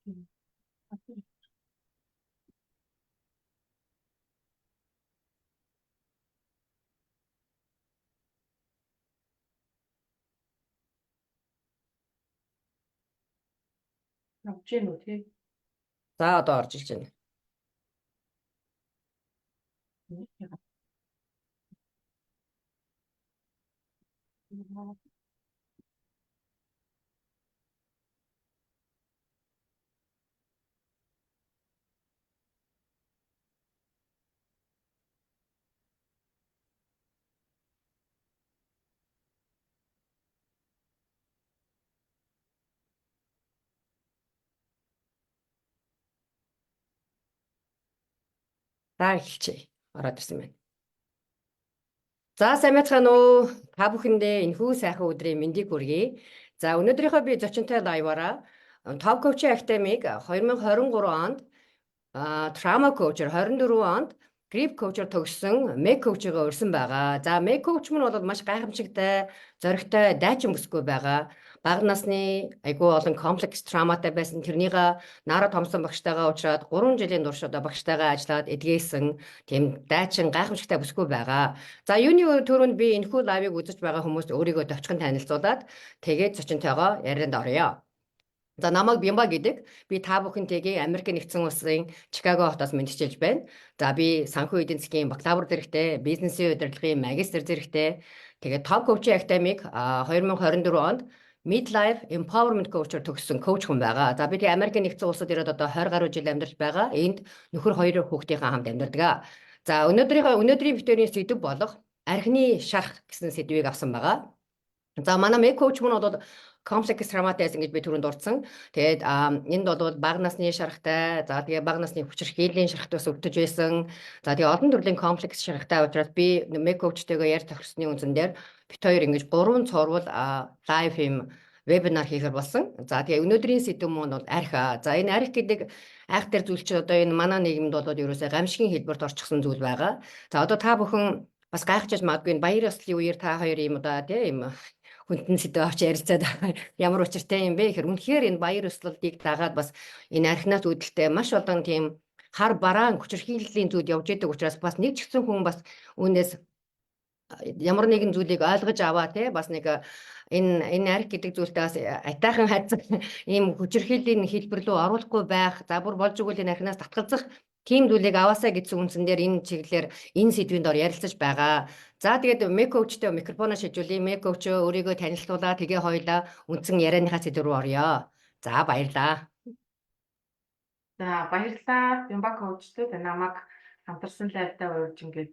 Явж гин үү тий? За, одоо орж ирж байна. За, эхэлчихье. Ороод ирсэн байна. За, сайн байцгаана уу? Та бүхэндээ энэхүү сайхан өдрийн мэндийг хүргэе. За, өнөөдрийнхөө би зочинтой live аараа Top Coach Academy-г 2023 онд Trauma Coach-оор, 24 онд Grief Coach-оор төгссөн Meg Coach-ыг урьсан байгаа. За, Meg Coach мөн бол маш гайхамшигтай, зоригтой дайчин бүсгүй байгаа. Бага насны айгүй олон комплекс trauma тай байсан. Тэрнийг Нара Томсон багштайгаа уулзраад 3 жилийн турш одоо багштайгаа ажиллаад эдгээсэн тийм дайчин, гайхамшигтай бүсгүй байгаа. За, юуны түрүүнд би энэхүү live ыг үзэж байгаа хүмүүст өөрийгөө товчхон танилцуулаад, тэгээд зочинтойгоо ярианд оръё. За, намайг Бямба гэдэг. Би та бүхэнтэйгээ Америк нэгдсэн улсын Чикаго хотоос мэндчилж байна. За, би санхүү эдийн засгийн бакалавр зэрэгтэй, бизнесийн удирдлагын магистр зэрэгтэй. Тэгээд Top Coach Academy-г 2024 онд Midlife Empowerment Coach-оор төгссөн coach хүн байгаа. За, би тэгээ Америк нэгдсэн улсад ирээд одоо 20 гаруй жил амьдарч байгаа. Энд нөхөр, хоёр хүүхдийнхээ хамт амьдардаг. За, өнөөдрийн бид хоёрын сэдэв болох архины шарх гэсэн сэдвийг авсан байгаа. За, манай Meg coach мөн бол комплекс trauma тай байсан гэж би түрүүнд дурдсан. Тэгээд энд бол бага насны шархтай, за, тэгээ бага насны хүчирхийллийн шархтай бас өвдөж байсан. За, тэгээ олон төрлийн комплекс шархтай учраас би Meg coach-тэйгээ ярьж тохирсны үндсэн дээр бид хоёр ингэж гурван цуврал live юм вебинар хийхээр болсон. За, тэгээ өнөөдрийн сэдэв маань бол архи. За, энэ архи гэдэг айхтар зүйл чинь одоо энэ манай нийгэмд бол ерөөсөө гамшигын хэлбэрт орчихсон зүйл байгаа. За, одоо та бүхэн бас гайхаж магадгүй, энэ баяр ёслолын үеэр та хоёр ийм одоо тийм хүндэн сэдэв авч ярилцаад ямар учиртай юм бэ гэхээр үнэхээр энэ баяр ёслолыг дагаад бас энэ архинаас үүдэлтэй маш олон тийм хар бараан хүчирхийллийн зүйл явж идэг учраас бас нэг ч гэсэн хүн бас үүнээс ямар нэгэн зүйлийг ойлгож аваа, те, бас нэг энэ арх гэдэг зүйлтэй бас айтайхан хайцсан ийм хүчирхийллийн хэлбэр рүү оруулахгүй байх, за, бүр болж өгвөл энэ архинаас татгалзах тийм зүйлийг аваасаа гэсэн үндсэн дээр энэ чиглэлээр энэ сэдвийн дор ярилцаж байгаа. За, тэгээд Meg coach-тэй микрофоноо шилжүүлье. Meg coach өөрийгөө танилцуулаа. Тэгээ хоёулаа үндсэн ярианыхаа сэдэв рүү оръё. За, баярлалаа. За, баярлалаа. Бямба coach-тэй намайг хамтарсан live даа урьж ингээд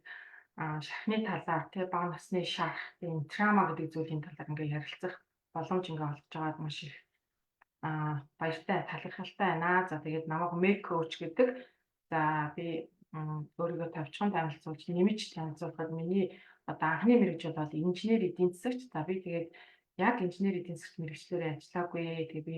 шархны талаар, тий, бага насны шарх, тийм trauma гэдэг зүйлийн талаар ингээд ярилцах боломж ингээд олгож байгаад маш их баяртай, талархалтай байна. За, тэгээд намайг Meg coach гэдэг. За, би өөрийгөө товчхон танилцуулж, нэмж танилцуулахад миний одоо анхны мэргэжил бол инженер эдийн засагч. За, би тэгээд яг инженер эдийн засагч мэргэжлээрээ ажиллаагүй. Тэгээд би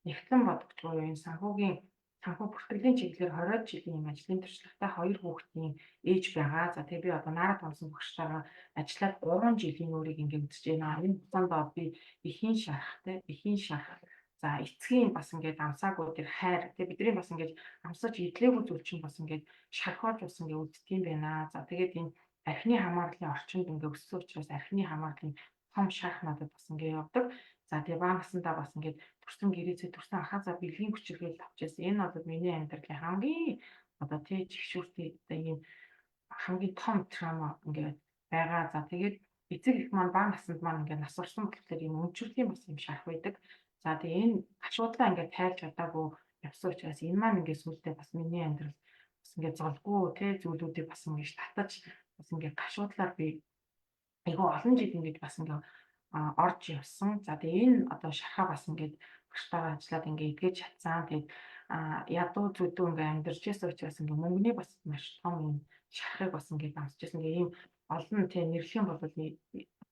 нягтлан бодогч буюу энэ санхүү бүртгэлийн чиглэлээр 20 жилийн юм ажлын туршлагатай, хоёр хүүхдийн ээж байгаа. За, тэгээд би одоо Нара Томсон багштайгаа ажиллаад 3 жилийн өөрийг ингээд үзэж байна. Энэ хугацаанд би эхийн шархтай, эхийн шарх. За, эцгийн бас ингээд амсаагүй тэр хайр, тэгээ бидний бас ингээд амсаж идлээгүй зүйл чинь бас ингээд шархоож бас ингээд үлддэг юм байна. За, тэгээд энэ архины хамаарлын орчинд ингээд өссөн учраас архины хамаарлын том шарх надад бас ингээд явдаг. За, тэгээ бага насандаа бас ингээд төрсөн гэрээсээ, төрсөн ахаасаа бэлгийн хүчирхийлэл авч байсан. Энэ бол миний амьдралын хамгийн одоо тий чигшүүртэй одоо ийм хамгийн том trauma ингээд байгаа. За, тэгээд эцэг их маань бага насанд маань ингээд нас орсон болохоор ийм өмчөрлийн бас юм шарх байдаг. За, тэгээ энэ гашуудлаа ингээд тайлж чадаагүй явсан учраас энэ маань ингээд сүүлдээ бас миний амьдрал бас ингээд золгүй тий зүйлүүдийг бас ингээд татаж, бас ингээд гашуудлаар би айгүй олон жил ингээд бас ингээд орж явсан. За, тэгээ энэ одоо шархаа бас ингээд багштайгаа ажиллаад ингээд эдгэж чадсан. Тэгээд ядуу зүдүү ингээд амьдарч байсан учраас ингээд мөнгөний бас маш том юм шархыг бас ингээд амсч байсан. Ингээд ийм олон тий нэрлэх юм бол одоо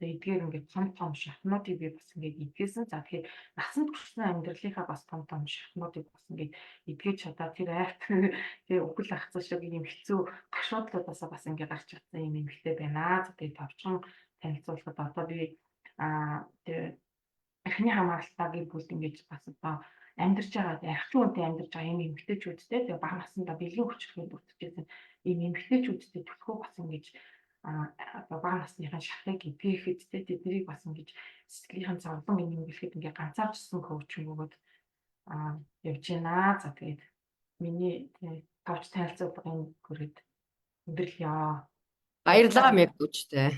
эдгээр ингээд том том шархнуудыг би бас ингээд эдгээсэн. За, тэгэхээр насанд хүрсэн амьдралынхаа бас том том шархнуудыг бас ингээд эдгэж чадаад, тэр айт тэгээ үхэл ахцаа шиг ийм хэцүү гашуудлуудаасаа бас ингээд гарч чадсан юм эмэгтэй байна. За, тэгээд товчхон танилцуулахад одоо би тэр архины хамааралтай гэр бүлд ингэж бас одоо амьдарч байгаа, архичин үнтэй амьдарч байгаа ийм эмэгтэйчүүдтэй, тэгээ бага насндаа бэлгийн хүчирхийлэлд өртөжсэн ийм эмэгтэйчүүдтэй түлхүү бас ингэж одоо бага насныхаа шархыг эдгээхэд те тэднийг бас ингэж сэтгэлийнхэн зовлон нэмгэлэхэд ингээ ганцаарчсан coaching өгөөд явж байна. За, тэгээд миний товч танилцуулгын хүрээд өндөрлөё. Баярлалаа, Мэг coach тэй.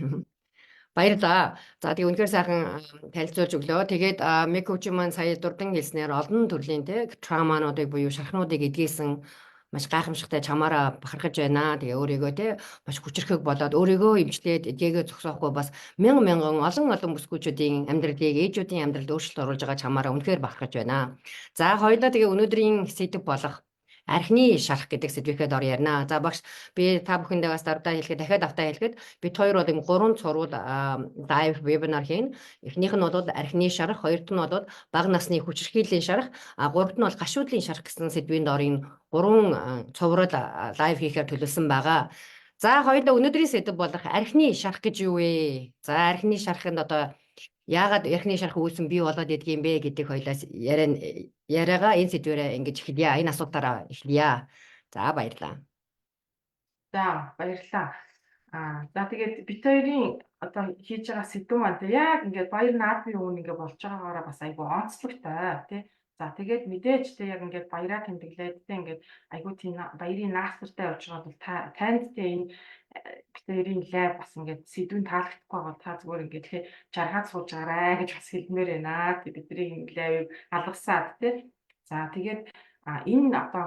Баярлалаа. За, тэгээ үнэхээр сайхан танилцуулж өглөө. Тэгээд Мэг coach маань сая дурдан хэлснээр олон төрлийн те trauma нуудыг буюу шархнуудыг эдгээсэн маш гайхамшигтай чамаараа бахархаж байна. Тэгээ өөрийгөө те маш хүчирхэг болоод өөрийгөө эмчлээд эдгээгээ зогсоохгүй бас мянган мянган олон олон бүсгүйчүүдийн амьдралыг, ээжүүдийн амьдралд өөрчлөлт оруулж байгаа чамаараа үнэхээр бахархаж байна. За, хоёулаа тэгээ өнөөдрийн сэдэв болох архины шарх гэдэг сэдвийнхээ дор ярина. За, багш, би та бүхэндээ бас дардаа хэлэхэд, дахиад автаа хэлэхэд бид хоёр бол юм гурван цуврал live webinar хийн. Эхнийх нь бол архины шарх, хоёрт нь бол бага насны хүчирхийллийн шарх, а гуравт нь бол гашуудлын шарх гэсэн сэдвийн дор энэ гурван цуврал live хийхээр төлөвлөсөн байгаа. За, хоёулаа өнөөдрийн сэдэв болох архины шарх гэж юу вэ? За, архины шарханд одоо яагаад архины шарх үүсэн бий болоод идэх юм бэ гэдэг хоёулаас яриагаа энэ сэдвээрээ ингэж эхэлье. Энэ асуултаараа эхэлье. За, баярлалаа. За, баярлалаа. За, тэгээд бид хоёрын одоо хийж байгаа сэдэв маань те яг ингээд баяр наадмын өмнө ингээд болж байгаагаараа бас айгүй онцлогтой тий. За, тэгээд мэдээж те яг ингээд баяраа тэмдэглээд те ингээд айгүй тийм баярын наасартай явж байгаа бол та танд те энэ бид хоёрын live бас ингээд сэдвэн таалагдахгүй бол та зүгээр ингээд те жаргаад сууж байгаарай гэж бас хэлмээр байна. Тэг бидний live ыг алгасаад те. За, тэгээд энэ одоо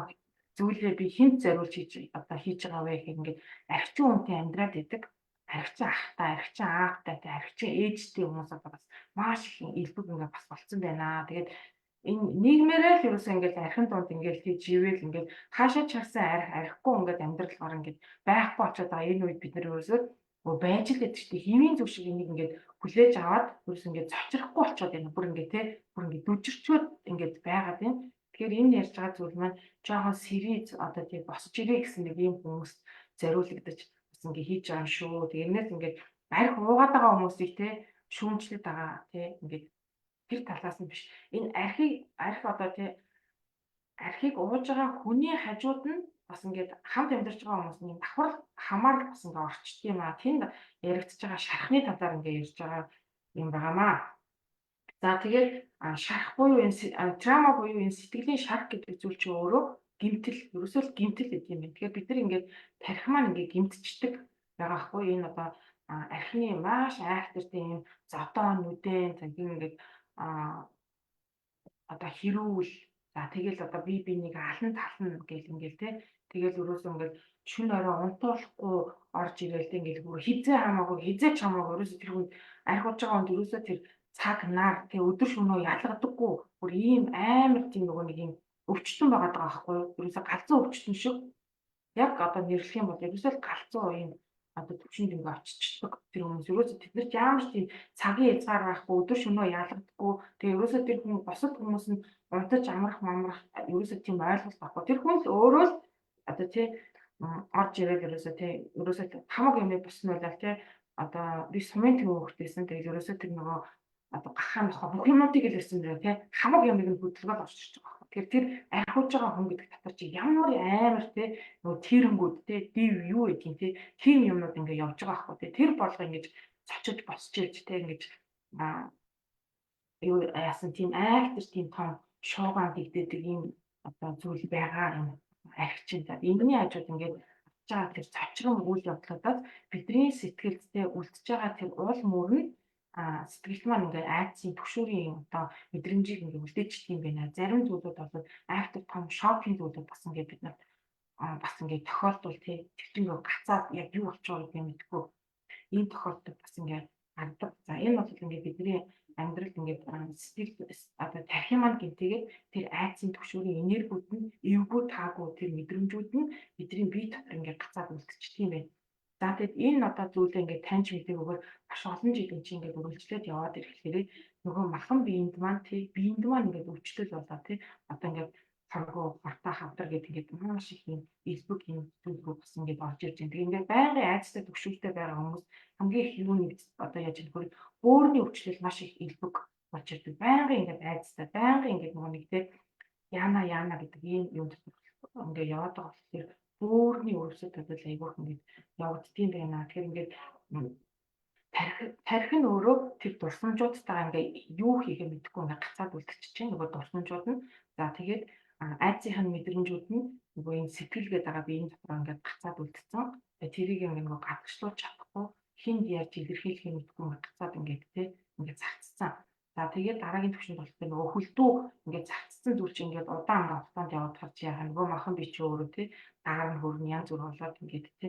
зүйлээ би хэнд зориулж хийж байгаа вэ гэхээр ингээд архичин хүнтэй амьдраад идэг архичин ахтай, архичин аавтай, тэ архичин ээжтэй хүмүүс одоо бас маш их элбэг ингээд бас болцсон байна. Тэгээд энэ нийгмээрээ л ерөөсөө ингээд архин дунд ингээд тий живэл ингээд хаашаа ч харсан арх, архигүй ингээд амьдрал ингээд байхгүй болчиход байгаа энэ үед бид нар ерөөсөө байж л гэдэг чинь хэвийн зүг шиг энийг ингээд хүлээж аваад ерөөсөө ингээд цочрохгүй болчиход байна. Бүр ингээд те бүр ингээд дүжирчөөд ингээд байгаад байна. Тэгэхээр энэ ярьж байгаа зүйл маань жоохон сэрий одоо тий босч ирээ гэсэн нэг ийм хүмүүст зориулагдаж бас ингээд хийж байгаа юм шүү. Тэгээ энэс ингээд арх уугаад байгаа хүмүүсийг те шүүмжлээд байгаа тий ингээд тэр талаас нь биш. Энэ архийг арх одоо тий архийг ууж байгаа хүний хажууд нь бас ингээд хамт амьдарч байгаа хүмүүс нь давхар хамаарал бас ингээд орчдөг юм аа. Тэнд яригдчихэж байгаа шархны талаар ингээд ярьж байгаа юм байгаамаа. За, тэгээд шарх буюу энэ trauma буюу энэ сэтгэлийн шарх гэдэг зүйл чинь өөрөө гэмтэл, ерөөсөө л гэмтэл гэдэг юм байна. Тэгэхээр бид нар ингээд тархи маань ингээд гэмтчихдэг байгаа хгүй. Энэ одоо архины маш айхтар тийм зодоо нүдэн цагийн ингээд одоо хэрүүл, за, тэгэл одоо би бинийг алан тална гэл ингээл те, тэгэл ерөөсөө ингээд шүн орой унтуулахгүй орж ирээл те, ингээл бүр хизээ хамаагүй, хизээ ч хамаагүй ерөөсөө тэр хүн архи ууж байгаа хүнд ерөөсөө тэр цаг нар те өдөр шөнөө ялгадаггүй, бүр ийм амар тийм нөгөө нэг юм өвчтөн байгаа даа байхгүй юу, ерөөсөө галзуу өвчтөн шиг. Яг одоо нэрлэх юм бол ерөөсөө л галзуу ийм одоо төвшөнд ингээ очичдаг тэр хүмүүс. Ерөөсөө тэд нарт ямар ч тийм цагийн хязгаар байхгүй, өдөр шөнөө ялгадаггүй. Тэгээ ерөөсөө тэр хүн бусад хүмүүс нь унтаж амрах мамрах ерөөсөө тийм ойлголт байхгүй. Тэр хүн л өөрөө л одоо тий орж ирээд ерөөсөө тий ерөөсөө хамаг юмыг босно байлаа тий. Одоо би сумын төв хөхтэйсэн. Тэгээд ерөөсөө тэр нөгөө одоо гахаа нохоо бүх юмнуудыг л ирсэн дээрээ тий хамаг юмыг нь хөдөлгөөл орж ирж байгаа. Тэгэхээр тэр архиуж байгаа хүн гэдэг дотор чи ямар амар тий нөгөө тэрэнгүүд тий див юу гэдгийг тий тийм юмнууд ингээ явж байгаа байхгүй тий. Тэр болго ингэж цочиж босч ирж тий ингэж юу яасан тийм айхтар тийм том шуугаан дэгдээдэг ийм одоо зүйл байгаа юм архичин. За, энэний хажууд ингээд авч байгаа тэр цочрон үйл явдлуудаас бидний сэтгэлдээ үлдэж байгаа тэр уул мөр нь сэтгэл маань ингээд айдсын түгшүүрийн одоо мэдрэмжийг ингээд үлдээчихдэг юм байна. Зарим зүйлүүд бол айхтар том шокинг зүйлүүд бас ингээд бид нарт бас ингээд тохиолдвол тий тэр чинь ингээд гацаад яг юу болчих вэ гэдгийг мэдэхгүй ийм тохиолдол бас ингээд гардаг. За, энэ бол ингээд бидний амьдралд ингээд сэтгэл одоо тархи маань гинтэйгээд тэр айдсын түгшүүрийн энергиуд нь эвгүй таагүй тэр мэдрэмжүүд нь бидний бие дотор ингээд гацаад үлдчихдэг юм байна. За, тэгэд энэ одоо зүйлээ ингээд таньж мэдээгүйгээр маш олон жил энэ чинь ингээд үргэлжлээд яваад ирэхлээрээ нөгөө махан биеинд маань тий биеинд маань ингээд өвчлөл болоо тий одоо ингээд хоргоо хортой хавдар гэдэг ингээд маш их юм элбэг юм зүйл рүү бас ингээд орж ирж байна. Тэгээ ингээд байнгын айдастай түгшүүлтэй байгаа хүмүүс хамгийн их юу нэг одоо яаж юм бөөрийн өвчлөл маш их элбэг. болж ирдэг. Байнгын ингээд айцтай, байнгын ингээд нөгөө нэг те яана яана гэдэг ийм юм дотор ингээд яваад байгаа болохоор бөөрийн өрөвсөд бол айгүйх ингээд явагддгийм байна. Тэгэхээр ингээд тархи нь өөрөө тэр дурсамжуудтайгаа ингээ юу хийхээ мэдэхгүй ингээ гацаад үлдчихэж чинь нөгөө дурсамжууд нь, за тэгээд айцынх нь мэдрэмжүүд нь нөгөө энэ сэтгэл гэдэг байгаа биеийн дотор ингээд гацаад үлдсэн. Тэгээд тэрийг ингээ нөгөө гадагшлуулж чадахгүй, хүнд ярьж илэрхийлэхээ мэдэхгүй ингээ гацаад ингээд те ингээд зарцсан. За тэгээд дараагийн түвшинд болохоор нөгөө хөлдүү ингээд зарцсан зүйл чинь ингээд удаан ингээ хугацаанд яваад харж яхаа нөгөө махан бие чи өөрөө те дагаар нь хөрн янз бүр болоод ингээд те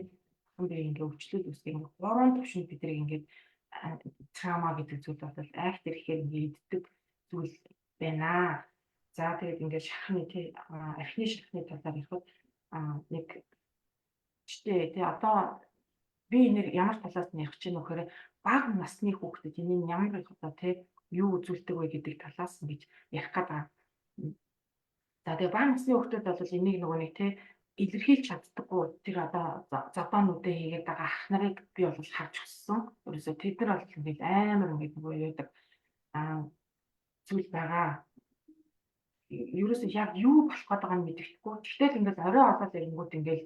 махан бие ингээ өвчлөл үүсгэх, ингээ гурван түвшинд бид ингээд trauma гэдэг зүйл бол айхтар ихээр ингээ иддэг зүйл байна. За тэгээд ингээд шархны тий архины шархны талаар ярихад нэг чтэй тий одоо би энэ ямар талаас нь ярих чинь вэхээр бага насны хүүхдэд энэ ямар их одоо тий юу үзүүлдэг вэ гэдэг талаас нь гэж ярих гээд байгаа. За тэгээ бага насны хүүхдүүд бол энийг нөгөө нэг тий илэрхийлж чаддаггүй тэр одоо зодоонуудыг хийгээд байгаа ах нарыг би бол харж өссөн. Ерөөсөө тэд нар бол ингээд амар ингээд нөгөө яадаг зүйл байгаа. Ерөөсөө яг юу болох гээд байгааг нь мэддэхгүй. Тэгтэл ингээд орой олоод ирэнгүүт ингээд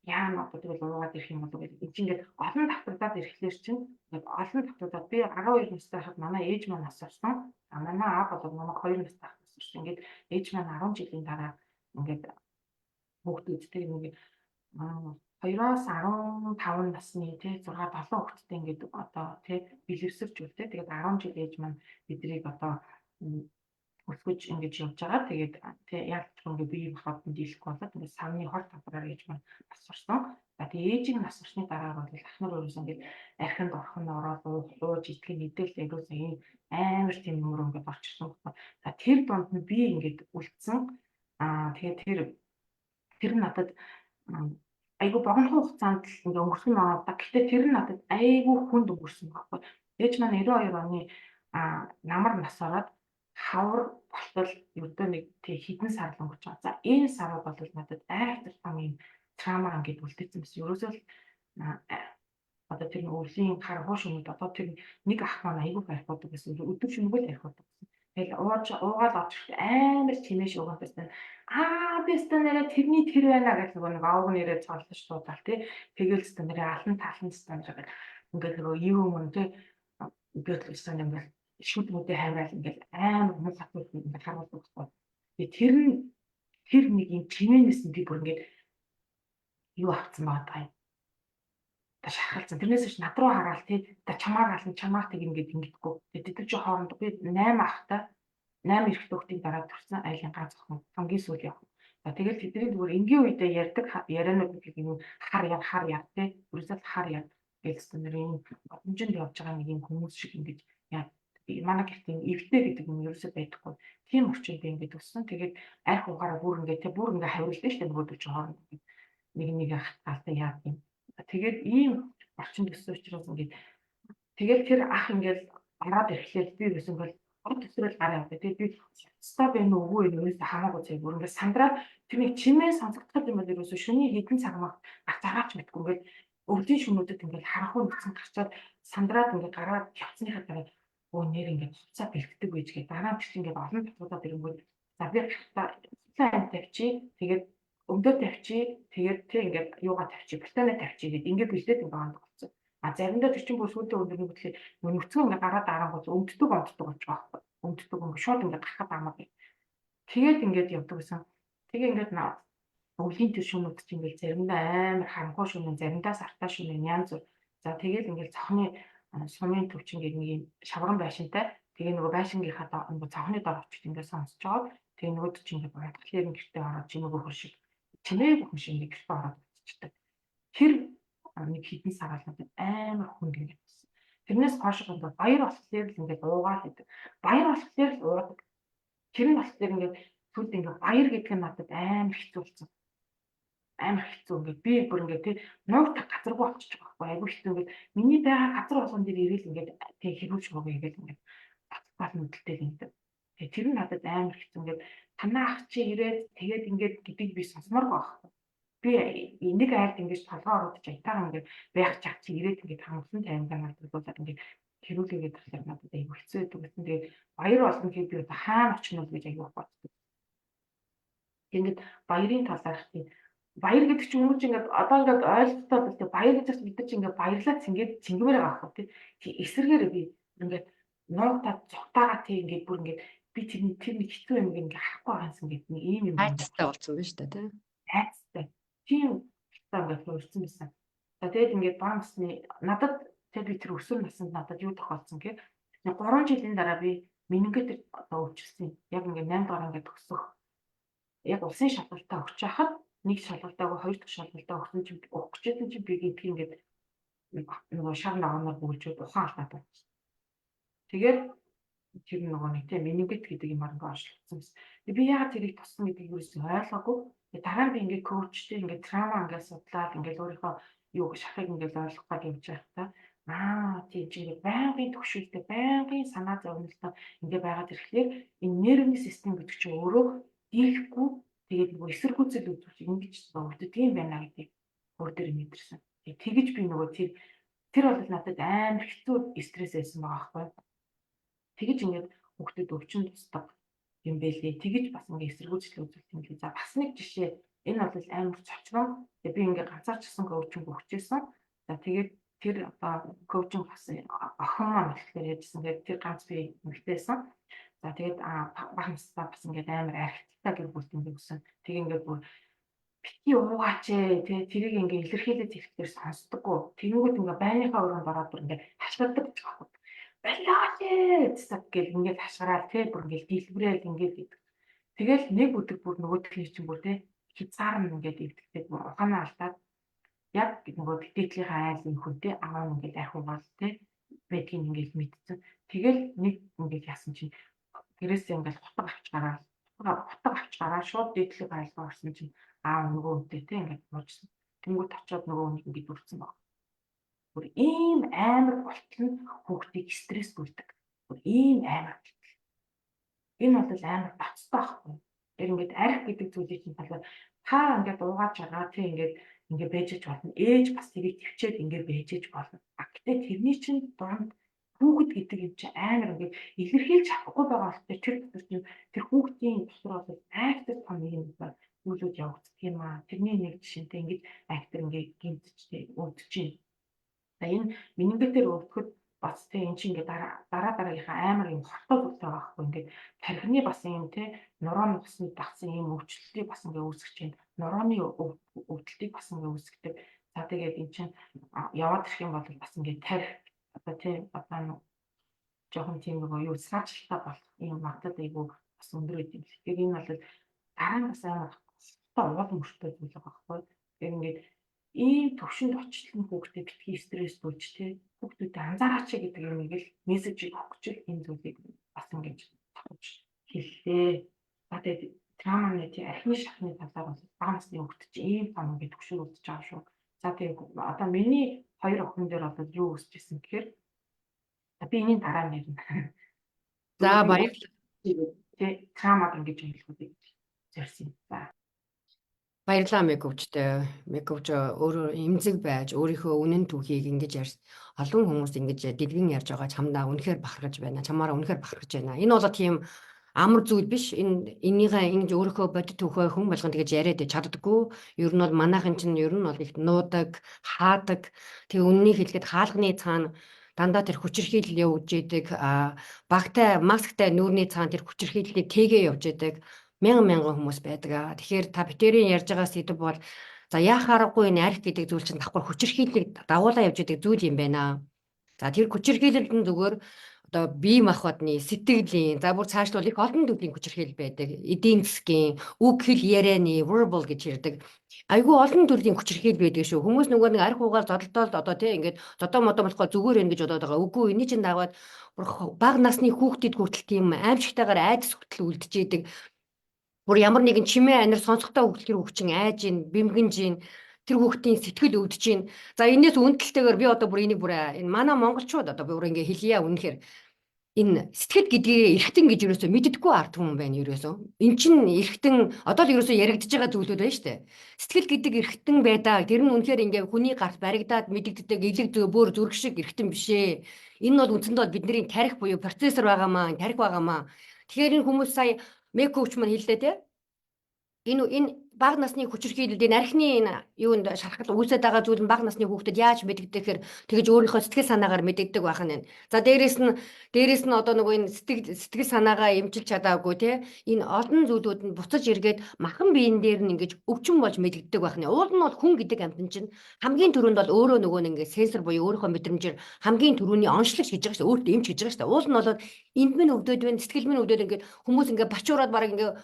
яана одоо тэгэл уугаад ирэх юм болов гэдэг. Энд чинь ингээд олон давтагдаад ирэхлээр чинь ингээд олон давтагдаад би 12 настай байхад манай ээж маань нас орсон. А манай аав бол намайг 2 настай байхад нас орсон. Ингээд ээж маань 10 жилийн дараа ингээд хүүхдүүдтэй нэг 2-оос 15 насны тий 6 7 хүүхэдтэй ингээд одоо тий бэлэвсэрч үлдээ. Тэгээд 10 жил ээж маань бидрийг одоо өсгөж ингэж явж байгаа. Тэгээд тий яг ч ингээ бие бахад нь дийлэхгүй болоод ингээд савны хор тавраар ээж маань нас орсон. За тэгээ ээжийг нас орсны дараа бол ах нар өөрөөсөө ингээд архинд орох нь ороод ууж идэх нь идэл ерөөсөө ийм амар тийм юмөр ингээд орчсон байхгүй. За тэр дунд нь би ингээд үлдсэн. Аа тэгээд тэр нь надад айгүй богино хугацаанд л ингээ өнгөрсөн байгаа да. Гэхдээ тэр нь надад айгүй хүнд өнгөрсөн байхгүй. Ээж маань 92 оны намар нас ороод хавар болтол ердөө нэг тэг хэдэн сар л өнгөрч байгаа. За энэ сарууд бол надад айхтар том юм trauma ингээд үлдээсэн байсан. Ерөөсөө л одоо тэр өвлийн хар хуу шөнөд одоо тэр нэг ах маань айгүй архиудаг гэсэн. Өдөр шөнөгүй л архиудаг гэсэн. Тэгэл ууж уугаал орж ирэхдээ амар чимээ шуугаад байсан. Аа би өстө нэрээ тэрний тэр байна гэж нөгөө нэг овг нэрээ цоолж дуудаал тий. Тэгэл өстө нэрээ алан талан өстө нэрээ ингээд нөгөө юу юм тий. Ингээд өстө ингээд шүд мүдээ хайвраал ингээд амар муу хатууд ингээд харуулдаг байхгүй. Тэгээ тэр нь тэр нэг юм чимээнээс нь би бүр ингээд юу авцсан байгаа юм. Та шархалцсан. Тэрнээс биш над руу хараал тий. Та чамаар ална чамаар тэг ингээд ингэдэггүй. Тэгээ тэд нар чи хооронд би 8 ахтай 8 эрэгтэй хүүхдийн дараа төрсэн айлын ганц охин хамгийн сүүлийн охин. За тэгэл тэдний зүгээр энгийн үедээ ярьдаг ярианууд гэх юм хар яр хар яр тий. Ерөөсөө хар яр гэлсэн нэр юм годамжинд явж байгаа нэг юм хүмүүс шиг ингэж яа манай гэрт юм эвтэй гэдэг юм ерөөсөө байдаггүй. Тийм орчинд би ингээд өссөн. Тэгээд арх угаараа бүр ингээд тий бүр ингээд хавирлаа шүү дээ нөгөөдөл чинь хооронд нэг нэг хатгаалтай яад юм. Тэгээд ийм орчинд өссөн учраас ингээд тэгэл тэр ах ингээд ороод ирэхлээр би ерөөсөө ингээд од төсрөл гараа явдаг. Тэгээд би цэцтэй байна уу үгүй юу ерөөсөө хамаагүй заяа бүр ингээд сандраад тэр нэг чимээ сонсогдох юм бол ерөөсөө шөнийн хэдэн цаг мах гарч мэдгүй ингээд өвлийн шөнүүдэд ингээд харанхуй нүцэн гарчаад сандраад ингээд гараад явцныхаа дараа өө нэр ингээд хуцаа бэлддэг байж гээ дараа нь тэр ингээд олон татвуудаад ирэнгүүт за би гартаа ам тавьчих, тэгээд өмдөө тавьчих, тэгээд тэг ингээд юугаа тавьчих, бертоноо тавьчих гэд ингээд бэлдээд ингээд байгаа болсон. А заримдаа тэр чинь бүр сүйдээ өндөр нүгтлээ нүцгэн ингээд гараад дарангууд өмддөг онцдог болж байгаа байхгүй. Өмддөг ингээд шууд ингээд гарахад амар гэх. Тэгээд ингээд явдаг гэсэн. Тэгээ ингээд өвлийн тэр шөнүүд чинь ингээд заримдаа амар харанхуй шөнө, заримдаа сартай шөнө янз бүр. За тэгэл ингээд цохны сумын төвчин гэдэг нэг юм шавран байшинтай. Тэгээ нөгөө байшингийнхаа нөгөө цонхны дор очиж ингээд сонсож байгаа. Тэгээ нөгөөд чинь ингээд унтахлаар гэртээ ороод чимээгүй хөр шиг чимээгүй хүн шиг ингээд гэртээ ороод очдог. Тэр нэг хэдэн сар л надад амар хүнд ингээд болсон. Тэрнээс хойш ингээд баяр болохоор л ингээд уугаал идэг. Баяр болохоор л уудаг. Тэр нь болохоор ингээд сүлд ингээд баяр гэдэг нь надад амар хэцүү болсон. Амар хэцүү ингээд би бүр ингээд тий нуугдах газаргүй болчихж байгаа байхгүй, айгүй хэцүү ингээд миний байгаа газар болгон дээр ирээл ингээд тий хэрүүч мөгөө ингээд ингээд баталгаал нүдэлтэй л ингээд. Тэгээ тэр нь надад амар хэцүү ингээд танаа ах чи ирээд тэгээд ингээд гэдгийг би сонсомооргүй байхгүй. Би нэг айлд ингээд толгой ороод чи айтаагаа ингээд байх чаг чи ирээд ингээд хангалсан таймгаа надад ингээд Хэрүүлээгээд тэгэхээр надад айгүй хэцүү байдаг гэсэн. Тэгээд баяр болно гэхэд би одоо хаана очих нь гэж айгүй боддог. Ингээд баярын талаарх тийм баяр гэдэг чинь хүмүүс ингээд одоо ингээд ойлголттой бол тийм баяр гэж бид нар чинь ингээд баярлаа цэнгээд цэнгэмээр байгаа байхгүй тийм эсрэгээр би ингээд нуугтаад зугтаагаа тийм ингээд бүр ингээд би тэр нэг хэцүү юм ингээд харахгүй байгаа юмсан гэдэг нэг ийм юм айцтай болсон байна шүү дээ тийм айцтай тийм хэцүү ингээд хувирсан байсан. За тэгээд ингээд бага насны надад тэг би тэр өсвөр наснд надад юу тохиолдсон гэхээр 3 жилийн дараа би менингит одоо өвчлсөн. Яг ингээд 8 дугаар ингээд төгсөх яг улсын шалгалтаа өгч хахад нэг шалгалтаагүй хоёр дахь шалгалтаа өгсөн чинь өгөх гэжсэн чинь би гинтг ингээд нөгөө шар ногооноор бөглөжөөд ухаан алдаад байна. Тэгээд тэр нөгөө нэг тийм менингит гэдэг юм ингээд онцлогдсон байсан. Тэгээд би яагаад тэрийг туссан гэдгийг юусэн ойлгоогүй. Тэгээд дараа нь би ингээд коучтэй ингээд трама ингээд судлаад ингээд өөрийнхөө юу шахыг ингээд ойлгох гэж явж байхдаа тийм чи ингээд байнгын төгшөлтэй байнгын санаа зовнилтой ингээд байгаад ирэхлээр энэ нервний систем гэдэг чинь өөрөө дийлэхгүй тэгээд нөгөө эсэргүүцэл үзүүлж ингэж өвдөг юм байна гэдгийг өөр дээр мэдэрсэн. Тэгэж би нөгөө тэр тэр бол надад амар хэцүү стресс байсан байгаа байхгүй. Тэгэж ингээд хүүхдэд өвчин тусдаг юм бэлээ. Тэгэж бас ингээд эсэргүүцэл үзүүлэх юм лээ. За бас нэг жишээ энэ бол амар цочрон. Тэгээ би ингээд ганцаарчсан коучинг өгчээсэн. За тэгээд тэр одоо коучинг бас охин маань болохоор яжсэн. Тэгээд тэр ганц би эмэгтэйсэн. За тэгээд бага настай бас ингээд амар архиттай гэр бүлд ингээд өссөн. Тэг ингээд бүр битгий уугаач ээ тий тэрийг ингээ илэрхийлээд хэлэхээр сонсдоггүй. Тэгэнгүүт ингээ байныхаа өрөөнд ороод бүр ингээ хашгирдаг гэж байгаа байхгүй. Болооч ээ цэцэг гэл ингээд хашгираад тий бүр ингээ дэлбэрээл ингээд идэг. Тэгэл нэг өдөр бүр нөгөөдхний чинь бүр тий хязгаар нь ингээд эвдэгтэй бүр ухаанаа алдаад яг нөгөө дээдлийнхаа айлын хүнтэй аав нь ингээд архиугаал тий байдгийг ингээд мэдсэн. Тэгэл нэг ингээд яасан чинь гэрээсээ ингээд хутга авч гараад хутга авч гараад шууд дээдлийн айлгаа орсон чинь аав нөгөө хүнтэй тий ингээд буужсан. Тэнгүүт очиод нөгөө хүнийг ингээд үрцэн баг. Бүр ийм амар болтол нь хүүхдийг стресс бүрдэг. Бүр ийм амар болтол. Энэ бол амар гоцтой байхгүй. Тэр ингээд арх гэдэг зүйлийг чинь талаар та ингээд уугааж байгаа тий ингээд ингээд байж болно. Ээж бас тэрийг төвчээд ингээд байж болно. А гэтээ тэрний чинь дунд хүүхэд гэдэг юм чинь амар ингээд илэрхийлж чадахгүй байгаа болохоор тэр дотор чинь тэр хүүхдийн дотор бол айхтар том юм байна зүйлүүд явагддаг юм аа. Тэрний нэг жишээнтэй ингэж айхтар ингээд гинтчтэй өвдөж чинь. За энэ менингитээр өвдөхөд бас тэ эн чинь ингээд дараа дараагийнхаа амар юм хортой зүйлтэй байгаа хгүй ингээд тархины бас юм те нурууны усны дагсан юм өвчлөлтийг бас ингээд үүсгэж чинь нурууны өвдөлтийг бас ингээд үүсгэдэг. За тэгээд эн чинь яваад ирэх юм бол бас ингээд тарих одоо тий одоо жоохон тийм нөгөө юу саачлалтай болох юм магадлал айгүй бас өндөр байд юм л. Тэгэхээр энэ бол дараа нь бас амар уул мөртөө зүйл байгаа байхгүй. Тэгэхээр ингээд ийм төвшөнд очлон хүүхдээ битгий стресс болж тий хүүхдүүдэд анзаараач гэдэг юм нэг л мессежийг өгч л энэ зүйлийг бас ингэж тавьж хэллээ. За тэгээд травманы тий архины шахны талаар бол бага насны хүүхд чи ийм том ингээд төгшөр үлдэж байгаа шүү. За тэгээд одоо миний хоёр охин дээр бол юу өсөж исэн гэхээр би энэний дараа нэрнэ. За баярлалаа. Тий травмаг ингэж ойлгох гэж зорьсон. За. Баярлалаа Мековчтой. Мековч өөрөө эмзэг байж өөрийнхөө үнэн түүхийг ингэж ярьж олон хүмүүс ингэж дэлгэн ярьж байгаа чамдаа үнэхээр бахархаж байна. Чамаараа үнэхээр бахархаж байна. Энэ бол тийм амар зүйл биш. Энэ энийгээ ингэж өөрийнхөө бодит түүхээ хүн болгон тэгэж яриад чаддаггүй. Ер нь бол манайхан чинь ер нь бол их нуудаг, хаадаг. Тэгээ үннийг хэлэхэд хаалганы цаана дандаа тэр хүчирхийлэл явж идэг. Багтай масктай нүүрний цаана тэр хүчирхийллийг тэгээ явж идэг мянган мянган хүмүүс байдаг. Аа. Тэгэхээр та битэрийн ярьж байгаа сэдв бол за яах аргагүй энэ арх гэдэг зүйл чинь давхар хүчирхийллийг дагуулаа явж идэг зүйл юм байна. За тэр хүчирхийлэлд нь зүгээр одоо бие махбодны, сэтгэлийн, за бүр цаашлуул их олон төрлийн хүчирхийлэл байдаг. Эдийн засгийн, үг хэл ярианы, verbal гэж ярьдаг. Айгүй олон төрлийн хүчирхийлэл байдаг шүү. Хүмүүс нөгөө нэг арх уугаар зодолдоод одоо тий ингээд зодоо модоо болохгүй зүгээр юм гэж бодоод байгаа. Үгүй энэний чинь даваад бага насны хүүхдэд хүртэл тийм аимшигтайгаар айдас хүртэл үлдчихэдэг. Бүр ямар нэгэн чимээ анир сонсохдоо хүртэл тэр хүүхд чинь айж ийн, бэмгэнж ийн, тэр хүүхдийн сэтгэл өвдөж ийн. За энэс үнэлтэлтэйгээр би одоо бүр энийг бүр энэ манай монголчууд одоо бүр ингээ хэлье үнэхээр Энэ сэтгэл гэдгийг эргэтэн гэж ерөөсөө мэддэггүй ард түмэн байна ерөөсөө. Эн чинь эргэтэн одоо л ерөөсөө яригдж байгаа зүйлүүд байна шүү дээ. Сэтгэл гэдэг эргэтэн байдаа. Тэр нь үнэхээр ингээ хүний гарт баригдаад мэдэгддэг элэг зөө бөөр зүрх шиг эргэтэн биш ээ. Энэ бол үндсэндээ бидний тарих буюу процессор байгаамаа, тарих байгаамаа. Тэгэхээр энэ хүмүүс сая мек коуч маань хэллээ те. Энэ бага насны хүчирхийлэлд энэ архины энэ юунд шархал үүсээд байгаа зүйл нь бага насны хүүхдэд яаж мэдэгдэх гэхээр тэгэж өөрийнхөө сэтгэл санаагаар мэдэгдэг байх нь. За дээрэс нь одоо нөгөө энэ сэтгэл санаагаа эмчилж чадаагүй те, энэ олон зүйлүүд нь буцаж эргээд махан биен дээр нь ингэж өвчин болж мэдэгддэг байх нь. Уул нь бол хүн гэдэг амьтан чинь хамгийн түрүүнд бол өөрөө нөгөө нэг ингэ сенсор буюу өөрийнхөө мэдрэмжээр хамгийн түрүүний онцлогч гэж байгаа шүү дээ. Өөртөө эмч гэж байгаа шүү дээ. Уул нь бол энд минь өвдөд байна, сэтгэл минь өвдөд, ингээд хүмүүс ингээд бачуураад бараг ингээд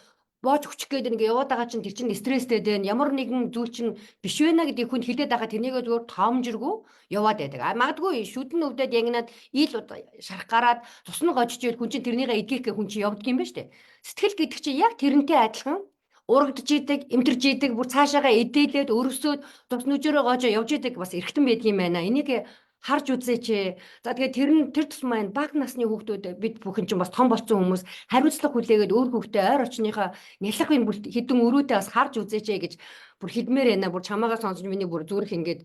боож өчөх гээд ингээ яваад байгаа чинь тэр чинь стресстэй дээ, ямар нэгэн зүйл чинь биш вэ гэдгийг хүнд хэлээд байгаа, тэрнийгээ зүгээр тоомжиргүй яваад байдаг. А магадгүй шүдэн өвдөд ягнаад ил шарах гараад цус нь гожиж ивэл хүн чинь тэрнийгээ эдгэх гэ хүн чинь явдаг юм байна штэ. Сэтгэл гэдэг чинь яг тэрнтэй адилхан урагдж идэг, эмтэрж идэг, бүр цаашаага эдээлээд өрөвсөөд цус нүжөөрөө гоожоо явж идэг бас эргэтэн байдаг юм байна. Энийг харж үзээч. За, тэгээд тэр нь тэр тусмаа энэ бага насны хүүхдүүд, бид бүхэн чинь бас том болсон хүмүүс, хариуцлага хүлээгээд өөр хүүхдээ ойр очныхоо нялх энэ хэдэн өрөөтэй бас харж үзээч гэж бүр хэлмээр байна. Бүр чамаагаа сонсож миний бүр зүрх ингээд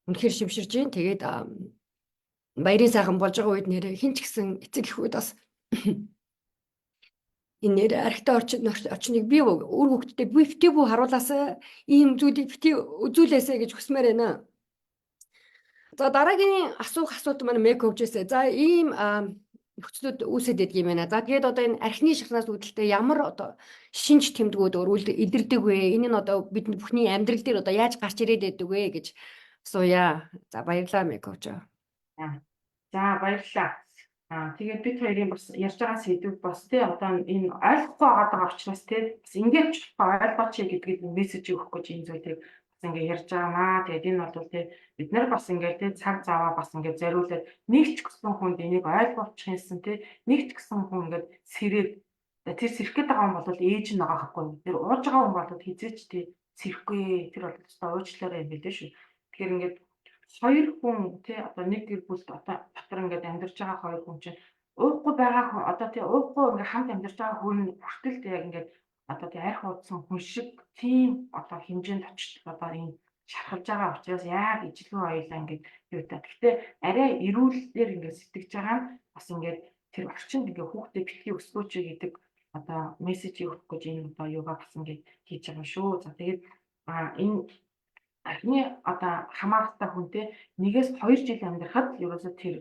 үнэхээр шимширж байна. Тэгээд баярын сайхан болж байгаа үед нэрээ хэн ч гэсэн эцэг эхүүд бас энэ нэр архитай орчныг би үр хүүхдтэй би битгий бүү харуулаасай, ийм зүйлийг битгий үзүүлээсэй гэж хүсмээр байна. За, дараагийн асуух асуулт маань мек хөвжээсээ. За, ийм нөхцлүүд үүсээд байдаг юм байна. За, тэгээд одоо энэ архины шахнаас үүдэлтэй ямар одоо шинж тэмдгүүд өрүүл илэрдэг вэ? Энэ нь одоо бид бүхний амьдрал дээр одоо яаж гарч ирээд байдаг вэ гэж асууя. За, баярлалаа, мек хөвж. За, баярлалаа. Тэгээд бид хоёрын бас ярьж байгаа сэдв бас тий одоо энэ ойлгохгүй байгаа учраас тий бас ингэж болохгүй, ойлгооч гэдгийг мессеж өгөх гэж энэ зүйлийг бас ингээ ярьж байгаамаа. Тэгээд энэ бол тий бид нар бас ингээ тий цаг заваа бас ингээ зориулаад нэг ч гэсэн хүнд энийг ойлгуулчих юмсан тий нэг ч гэсэн хүн ингээд сэрээд, тэр сэрэх гээд байгаа хүн бол ээж нь байгаа байхгүй. Тэр ууж байгаа хүн бол хэзээ ч тий сэрэхгүй. Тэр бол өстой уучлаарай юм билээ шүү. Тэгэхээр ингээд хоёр хүн тий одоо нэг гэр бүл одоо дотор ингээд амьдарч байгаа хоёр хүн чинь уухгүй байгаа хүн одоо тий уухгүй ингээд хамт амьдарч байгаа хүн хүртэл тий яг ингээд одоо тий арх уудсан хүн шиг тийм одоо хэмжээнд очиж одоо энэ шархалж байгаа учраас яг ижилхэн хоёулаа ингээд юу та. Гэхдээ арай эрүүллээр ингээд сэтгэж байгаа нь бас ингээд тэр орчинд ингээд хүүхдээ битгий өсгөөч гэдэг одоо мессежийг өгөх гэж энэ одоо юугаа бас ингээд хийж байгаа шүү. За, тэгээд энэ архины одоо хамааралтай хүнтэй 1-2 жил амьдрахад ерөөсөө тэр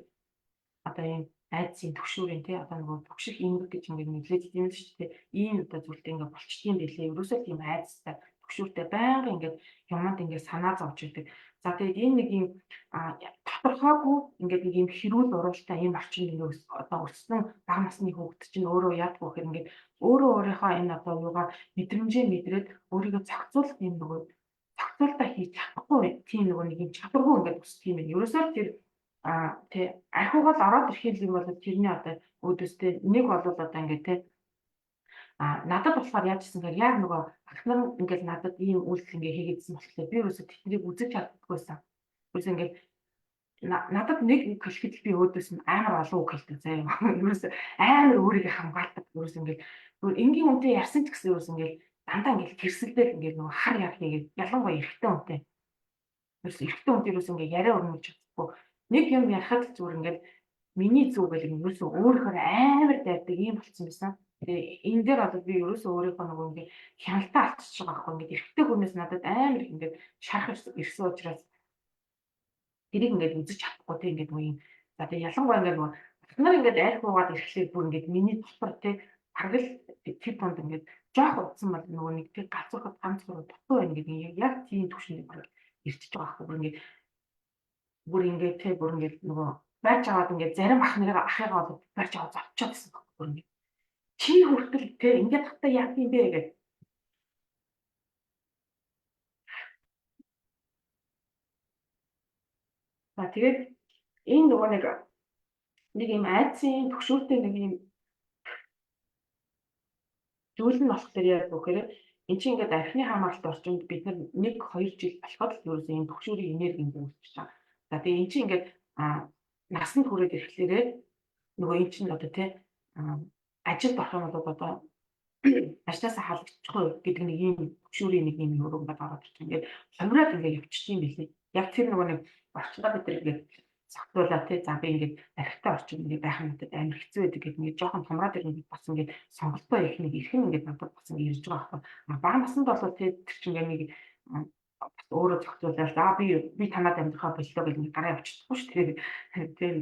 одоо ийм айдсын түгшүүрийн тий одоо нөгөө түгших эмгэг гэж ингээд нэрлээд юм л шүү дээ. Ийм одоо зүйлтэй ингээд болчдгийм билээ. Ерөөсөө тийм айдастай түгшүүртэй байнга ингээд юмд ингээд санаа зовж идэг. За, тэгээд энэ нэг юм тодорхойгүй ингээд нэг юм хэрүүл уруултай ийм орчинд ингээд одоо өссөн бага насны хүүхэд чинь өөрөө яадгүй гэхээр ингээд өөрөө өөрийнхөө энэ одоо юугаа мэдрэмжээ мэдрээд өөрийгөө зохицуулах юм нөгөө зохицуултаа хийж чадахгүй тийм нөгөө нэг юм чадваргүй ингээд өсдөг юм байна. Ерөөсөө тэр тий архиугаал ороод ирэх юм бол тэрний одоо өөдөөстэй нэг бол одоо ингээд тий надад болохоор яаж гэсэн гэхээр яг нөгөө ах нар ингээд надад ийм үйлдэл ингээд хийгээдсэн болохоор би ерөөсөө тэднийг үзэж чаддаггүйсэн. Ерөөсөө ингээд надад нэг үг хэлэхэд би өөдөөс нь амар олон үг хэлдэг заяа. Ерөөсөө амар өөрийгөө хамгаалдаг. Ерөөсөө ингээд энгийн хүнтэй ярьсан ч гэсэн ерөөсөө ингээд дандаа ингээд гэрсэлдэл ингээд нөгөө хар яр хийгээд, ялангуяа эрэгтэй хүнтэй. Ерөөсөө эрэгтэй хүнтэй ерөөсөө ингээд яриа өрнөж чадахгүй. Нэг юм ярихад л зүгээр ингээд миний зүг гэл ерөөсөө өөрөөр амар дайрдаг ийм болцсон байсан. Тэгээ энэ дээр одоо би ерөөсөө өөрийнхөө нөгөө ингээд хяналтаа алдчихж байгаа байхгүй, ингээд эрэгтэй хүнээс надад амар их ингээд шарах ирсэн учраас тэрийг ингээд үзэж чадахгүй те ингээд нөгөө юм. За, тэгээ ялангуяа ингээд нөгөө ах нар ингээд арх уугаад ирэхлээр бүр ингээд миний дотор те бараг л тэр тунд ингээд жоох утсан бол нөгөө нэг тэг галзуурхад ганц гурав дутуу байна гэдэг яг тийм түвшинд бараг ирчихэж байгаа байхгүй. Бүр ингээд те бүр ингээд нөгөө барьж аваад ингээд зарим ах нарыг ахыгаа бол барьж аваад зовчоод байсан байхгүй. Бүр ингээд чи хүртэл те ингээд хатаа яа юм бэ гэдэг. За, тэгээд энэ нөгөө нэг юм айдсын түгшүүртэй нэг юм зүйл нь болохоор яг гэхээр эн чинь ингээд архины хамааралт орчинд бид нар 1 2 жил болоход л ерөөсөө энэ түгшүүрийн энерги ингээд үүсэж байгаа. За, тэгээ эн чинь ингээд насанд хүрээд ирэхлээрээ Нөгөө эн чинь одоо тий ажилд орох юм бол одоо ажлаасаа халагдчихгүй гэдэг нэг ийм хөшүүрийн нэг ийм юм ингээд ороод ирчих. Ингээд ховроод ингээд явчих юм билээ. Яг тэр нөгөө нэг орчиндөө бид нар ингээд зохицуулаад тий, за би ингээд архитай орчин ингээд байх юм надад амар хэцүү байдаг гэдэг ингээд жоохон томроод ирэнгүүт бас ингээд сонголтоо их нэг эрхэм ингээд надад бас ингээд ирж байгаа байхгүй. А бага наснд бол тий тэр чинь ингээд нэг бас өөрөө зохицуулаад за би танаад амьдрахаа боллоо гэх нэг гараа явчихдаггүй шүү дээ. Тэр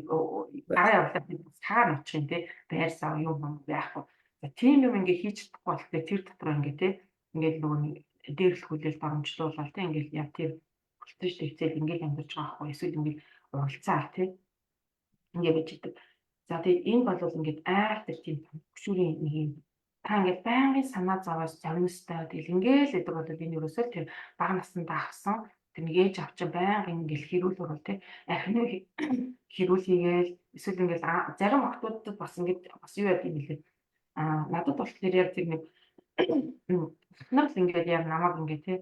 гараа явлаа би бас хаана очих юм те, байр сав юм юм байхгүй. За тийм юм ингээ хийж чадахгүй бол тэр дотор ингээ те ингээд нөгөө нэг дээрлэхүүлэл доромжлуулаад те ингээд яг тэр хүлцэж тэгцэл ингээд амьдарч байгаа байхгүй, эсвэл ингээд уралцаал те ингээ байж идэг. За тэгээд энэ бол ингээд айл тэр тийм хөшүүрийн нэг юм та ингээд байнгын санаа зовоос зовностой тэгэл ингээл гэдэг бол энэ ерөөсөө тэр бага наснд авсан тэр нэг ээж авч байнга ингээл хэрүүл урал те архины хэрүүл хийгээл эсвэл ингээл зарим охтуудад бас ингээд бас юу яд юм бэлээ. А надад болохоор яг тэр нэг нар л ингээд яг намайг ингээд те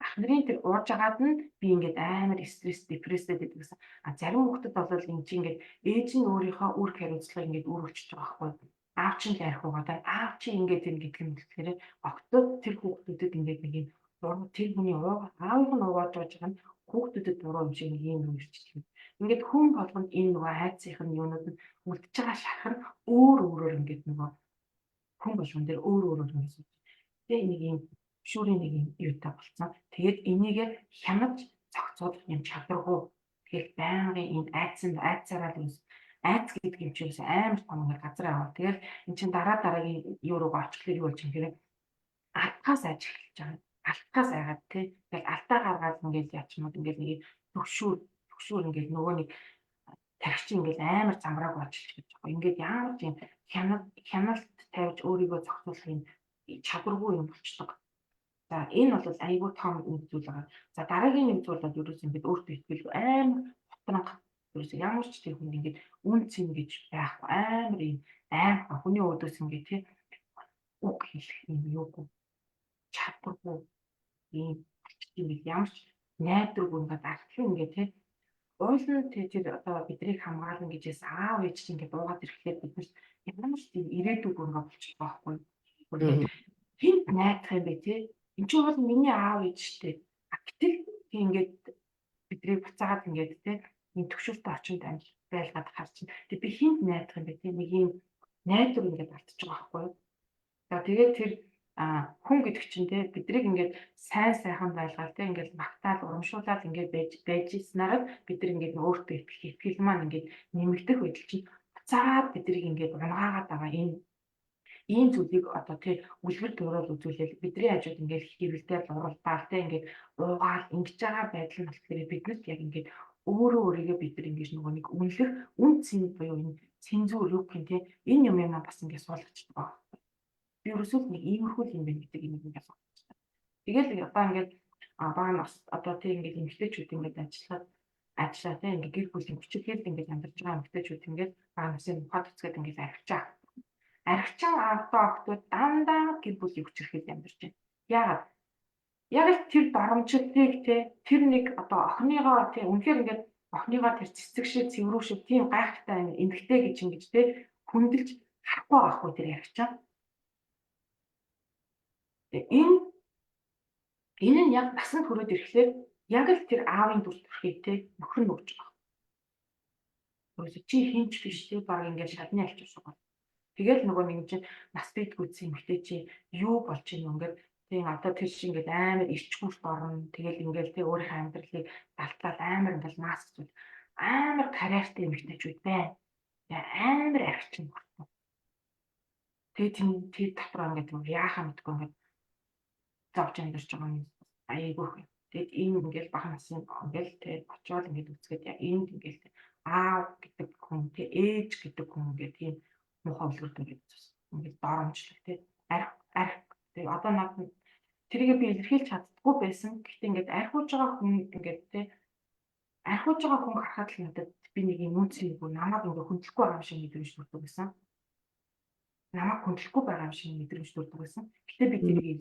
ах нарын тэр ууж агаад нь би ингээд амар стресс, депресстэй байдаг гэсэн. А зарим хүүхдэд бол энэ чинь ингээд ээж нь өөрийнхөө үр хариуцлагыг ингээд үүрүүлчихэж байгаа байхгүй. Аав чинь л арх угаад, аав чи ингээд тэр гэдэг юм болохоор октод тэр хүүхдүүдэд ингээд нэг юм буруу тэр хүний уугаа аавынх нь уугаад байгаа нь хүүхдүүдэд буруу юм шиг нэг юм юм ирчихсэн. Ингээд хүн болгонд энэ нөгөө айцынх нь юунууд нь үлдэж байгаа шарх нь өөр өөрөөр ингээд нөгөө хүн болгон дээр өөр өөрөөр ингээд тэгээ нэг юм шүүрийн нэг юм юутай болцсон. Тэгээд энийг хянаж зохицуулах юм чадваргүй. Тэгэл байнгын энэ айцсан айцаараа л айц гэдэг юм чинь амар том нэг газар аваа. Тэгэл эн чинь дараа дараагийн юу руугаа очихлоор юу болж юм хэрэг алтгаас айж эхэлж байгаа. Алтгаас айгаад тий. Тэгэл алтаа гаргаад ингээл ячмууд ингээл нэг төгшүүр төгшүүр ингээл нөгөө нэг тархич ингээл амар замрааг болж эхэлж байгаа. Ингээд ямар ч юм хяналт тавьж өөрийгөө зохицуулах юм чадваргүй юм болчихдог. За энэ бол айгүй том нэг зүйл байгаа. За дараагийн нэг зүйл бол ерөөсөн бид өөртөө итгэлгүй амар хотранга ерөөсөн ямар ч тэр хүнд ингээд үн цэн гэж байхгүй амар юм аим хүний өөдөөс ингээд тий үг хэлэх юм юугүй чадваргүй ийм юм бил ямар ч найдваргүй ингээд артлан ингээд тий уул нь тий тэр одоо бидрийг хамгаална гэжээс аав ээж чинь ингээд дуугаад ирэхлээр бид нар ямар ч тийм ирээдүг ингээд болчих байхгүй. Хинт найдах юм бэ тий? Энд чинь бол миний аав ээж штэ. Гэтэл тий ингээд бидрийг буцаагаад ингээд тий энэ төгшөлтөй орчинд байлгаад хар чинь. Тэг би хинт найдах юм бэ тий? Нэг юм найдвар ингээд алдчих байгаа байхгүй юу? За тэгээд тэр хүн гэдэг чинь те бидрийг ингээд сайн сайхан байлгаад те ингээд магтаал урамшуулаад ингээд байж байжснараа бид нар ингээд өөртөө итгэх итгэл маань ингээд нэмэгдэх байдал чинь буцаад бидрийг ингээд унгаагаад байгаа энэ ийм зүйлийг одоо тий үлгэр дуурайл үзүүлээл бидний хажууд ингээд хэвлэлдэл уралдаал те ингээд уугаал ингэж байгаа байдал нь болохоор биднэрт яг ингээд өөрөө өөрийгөө бид нар ингэж нөгөө нэг үнэлэх үн цэн буюу энэ цензуур юу гэх юм те энэ юм юм бас ингээд суулгачдаг байгаа. Би ерөөсөө нэг иймэрхүү юм байна гэдэг юм ингээд суулгачдаг. Тэгэл одоо ингээд бага нас одоо тий ингээд эмэгтэйчүүд ингээд ажиллаад ажиллаа тий ингээд гэр бүлийн хүчирхийлэл ингээд амьдарч байгаа эмэгтэйчүүд ингээд бага насны ухаад үзгээд ингээд архичаа. Архичин аавтай охтууд дандаа гэр бүлийн хүчирхийлэл амьдарч байна. Яагаад? Яг л тэр доромжлтыг те тэр нэг одоо охиныгоо те үнэхээр ингээд охиныгоо тэр цэцэг шиг цэврүү шиг тийм гайхалтай эмэгтэй гэж ингэж те хүндэлж харахгүй байхгүй тэр архичаа. Энэ нь яг насанд хүрээд ирэхлээр яг л тэр аавын дүр төрхийг те нөхөр нь өгч байгаа. Өөрөөсөө чи хинч биш те баг ингээд шалны альч шиг бол. Тэгэл нөгөө нэг чинь нас бийдгүйцсэн эмэгтэй чи юу болж ийн ингээд тийм одоо тэр шиг ингээд амар ирчгүүрт орно. Тэгэл ингээд те өөрийнхөө амьдралыг далтаад амар ингээд маск зүйл амар карьертай эмэгтэйчүүд байна. Амар архичин хүртэн. Тэгээ тийм тэр дотор ингээд яахаа мэдгүй ингээд зовж амьдарч байгаа юм айгүй их. Тэгээд ийм ингээд бага насны ингээд тэгээд очиод ингээд үзгээд яг энд ингээд аав гэдэг хүн тэ ээж гэдэг хүн ингээд тийм муухай үлгэр ингээд ингээд доромжлох тэ арх арх тэг одоо надад тэрийг би илэрхийлж чаддаггүй байсан. Гэхдээ ингээд архиуж байгаа хүн ингээд тэ архиуж байгаа хүн харахад л надад би нэг юм үнцийгүй намайг ингээд хүндлэхгүй байгаа юм шиг мэдрэмж төрдөг байсан. Намайг хүндлэхгүй байгаа юм шиг мэдрэмж төрдөг байсан. Гэхдээ би тэрийг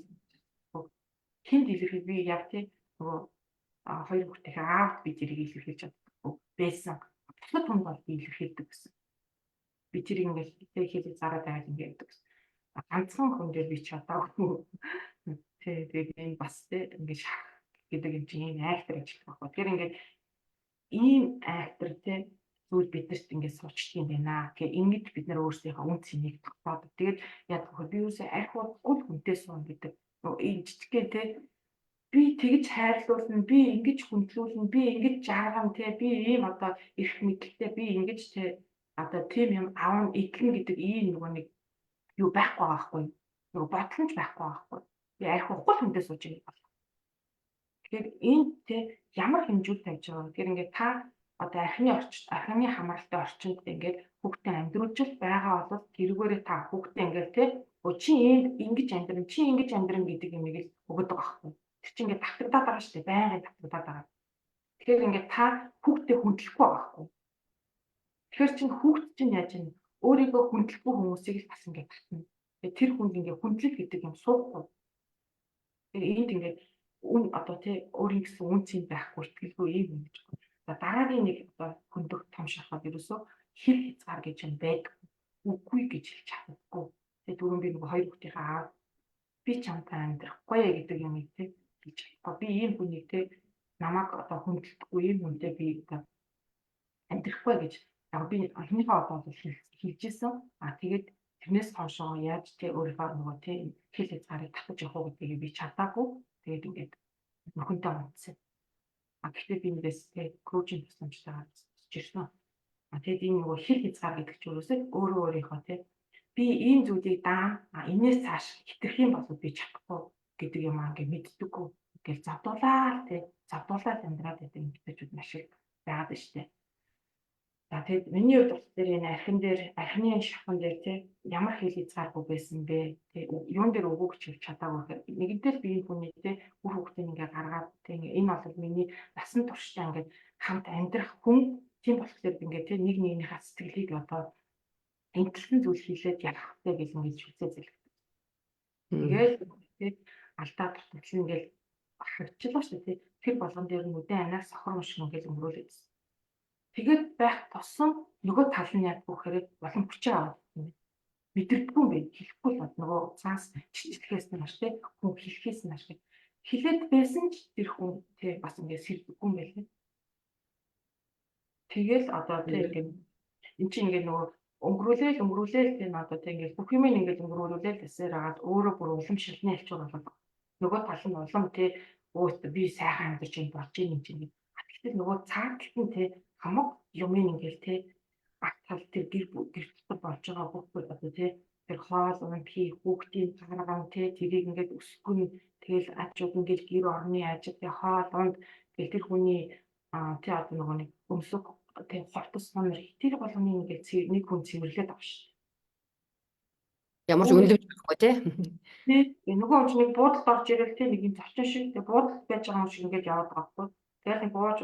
хинд илэрхийл би яг тий нөгөө хоёр хүүхдийнхээ аавд би тэрийг илэрхийлж чаддаггүй байсан. Бусад хүнд бол би илэрхийлдэг гэсэн. Би тэрийг ингээд тэг хэл хязгаараа байгаад ингээд гэдэг. Ганцхан хүн дээр би чадаагүй. Тэ, тэгээд энэ бас тэ ингээд шарх гэдэг юм чинь ийм айхтар ажиллах байхгүй. Тэгэхээр ингээд ийм айхтар тэ зүйл биднэрт ингээд суучдаг юм байна. Тэгэхээр ингэж бид нар өөрсдийнхөө үн цэнийг тогтоодог. Тэгээд яадаг вэ? Би юусоо арх уухгүй хүнтэй суун гэдэг. Энэ жижигхэн тэ би тэгж хайрлуулна, би ингэж хүндлүүлнэ, би ингэж жаргана те, би ийм одоо эрх мэдэлтэй, би ингэж те одоо тийм юм аавна эдлэн гэдэг ийм нөгөө нэг юу байхгүй байгаа байхгүй юу? Нөгөө бодлонч байхгүй байгаа байхгүй юу? Би арх уухгүй хүнтэй сууж байгаа бол. Тэгэхээр энэ те ямар хэмжүүр тавьж байгаа вэ? Тэгэхээр ингээд та одоо архины орчин, архины хамааралтай орчинд ингээд хүүхдээ амьдруулж байгаа бол тэрүүгээрээ та хүүхдээ ингээд те чи ийм ингэж амьдран, чи ингэж амьдран гэдэг юмыг л өгöd байгаа байхгүй юу? Тэр чинь ингээд давтагдаад байгаа шүү дээ. Байнгын давтагдаад байгаа. Тэгэхээр ингээд та хүүхдээ хүндлэхгүй байгаа байхгүй. Тэгэхээр чинь хүүхд чинь яаж юм өөрийгөө хүндлэхгүй хүмүүсийг л бас ингээд татна. Тэгээ тэр хүнд ингээд хүндлэл гэдэг юм суухгүй. Тэгэхээр энд ингээд үн одоо тий өөрийн гэсэн үн цэн байхгүй, итгэлгүй ийм юм гэж байна. За дараагийн нэг одоо хөндөх том шархаад ерөөсөө хэл хязгаар гэж юм байдаг. Үгүй гэж хэлж чаддаггүй. Тэгээ дөрөв би нөгөө хоёр хүүхдийнхээ аав би чамтай амьдрахгүй гэдэг юм тий хэлж чадахгүй. Би ийм хүнийг те намайг одоо хүндэлдэггүй ийм хүнтэй би одоо амьдрахгүй гэж яг би анхныхаа одоо бол хэлжсэн. А тэгээд тэрнээс хойшоо яаж те өөрийнхөө нөгөө те хэл хязгаарыг татаж явах уу гэдгийг би чадаагүй. Тэгээд ингээд нөхөнтэй унтсан. А гэхдээ би нэгээс те коучинг тусламжтайгаар тусч ирсэн. А тэгээд энэ нөгөө хэл хязгаар гэдэг чинь өөрөөсөө өөрөө өөрийнхөө те би ийм зүйлийг даа а энэс цааш хэтэрх юм бол би чадахгүй гэдэг юм аа ингээ мэддэггүй. Ингээл зовдуулаа тий зовдуулаад амьдраад байдаг эмэгтэйчүүд маш их байгаад байна штэ. За тэгэд миний хувьд болохоор энэ архин дээр архины шавхан дээр тий ямар хэл хязгааргүй байсан бэ? Тий юун дээр өгөө гэж хэлж чадаагүй гэхээр нэгэнтээ л би энэ хүний тий үр хүүхдийг ингээ гаргаад тий энэ бол миний насан туршдаа ингээ хамт амьдрах хүн тийм болохоор би ингээ тий нэг нэгнийхээ сэтгэлийг одоо энтэлсэн зүйл хийлээд явахтай гэж ингээ шүлзээ зэлгдэг. Тэгээл тий алдаа дутагдал ингээл харагчлаа шүү дээ. Тэр болгон дээр нь үдэн анаар сохор юм шиг ингээл өнгөрөөлөөдсөн. Тэгээд байх тусам нөгөө тал нь яг гэхээр улам хүчээ аваад юм. Мэдэрдэггүй юм байна. Хэлэхгүй л бод нөгөө цаас чичлэхээс нь маш тий хүн хэлэхээс нь маш тий. Хэлээд байсан ч тэр хүн тий бас ингээд сэрдэггүй юм байлээ. Тэгэл одоо тий ингээд эн чинь ингээд нөгөө өнгөрүүлээл өнгөрүүлээл тийм одоо тий ингээд бүх юм ингээд өнгөрүүлээл тэсээр агаад өөрөө бүр улам шилний алчуур болоод нөгөө тал нь улам тий өөстөө би сайхан амьдарч юм болж юм чинь. Гэтэл нөгөө цаад талд нь тий хамаг юмыг ингээл тий арт тал тэр гэр гэр дотор болж байгаа бүх одоо тий тэр хоол унд хий хүүхдийн гарган тий тэрийг ингээд өсгөн тэгэл ачууд ингээл гэр орны ажил тий хоол унд тэгэл тэр хүний тий одоо нөгөө нэг өмсөх тий хувцас сонор тэр болгоныг ингээд нэг хүн цэвэрлээд авах шин. Ямар ч үнэлэмж байхгүй тий. Тий нөгөө хүн чинь нэг буудалд орж ирэл тий нэг юм зочин шиг тий буудалд байж байгаа юм шиг ингээд яваад байгаа байхгүй. Тэгэл нэг бууж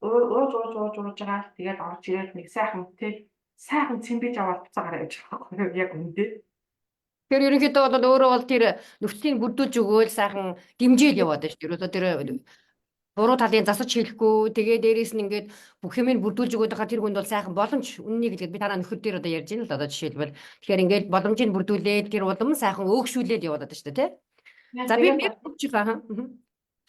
ууж ууж ууж ууж байгаа. Тэгээд орж ирэл нэг сайхан тий сайхан цэмбэж аваад буцаа гараа явж байгаа байхгүй яг үндэ. Тэгэхээр ерөнхийдөө бол өөрөө бол тэр нөхцөлийг бүрдүүлж өгөөл сайхан дэмжээл яваад байна шүү дээ. Ерөөсөө тэр буруу талын засаж хэлэхгүй тэгээ дээрээс нь ингээд бүх юмыг бүрдүүлж өгөөд байгаа тэр хүнд бол сайхан боломж үннийг хэлгээд би танаа нөхөр дээр одоо ярьж байна л одоо жишээлбэл тэгэхээр ингээд боломжийг бүрдүүлээд тэр улам сайхан өөгшүүлээд яваад байгаа шүү дээ тий. За би байгаа.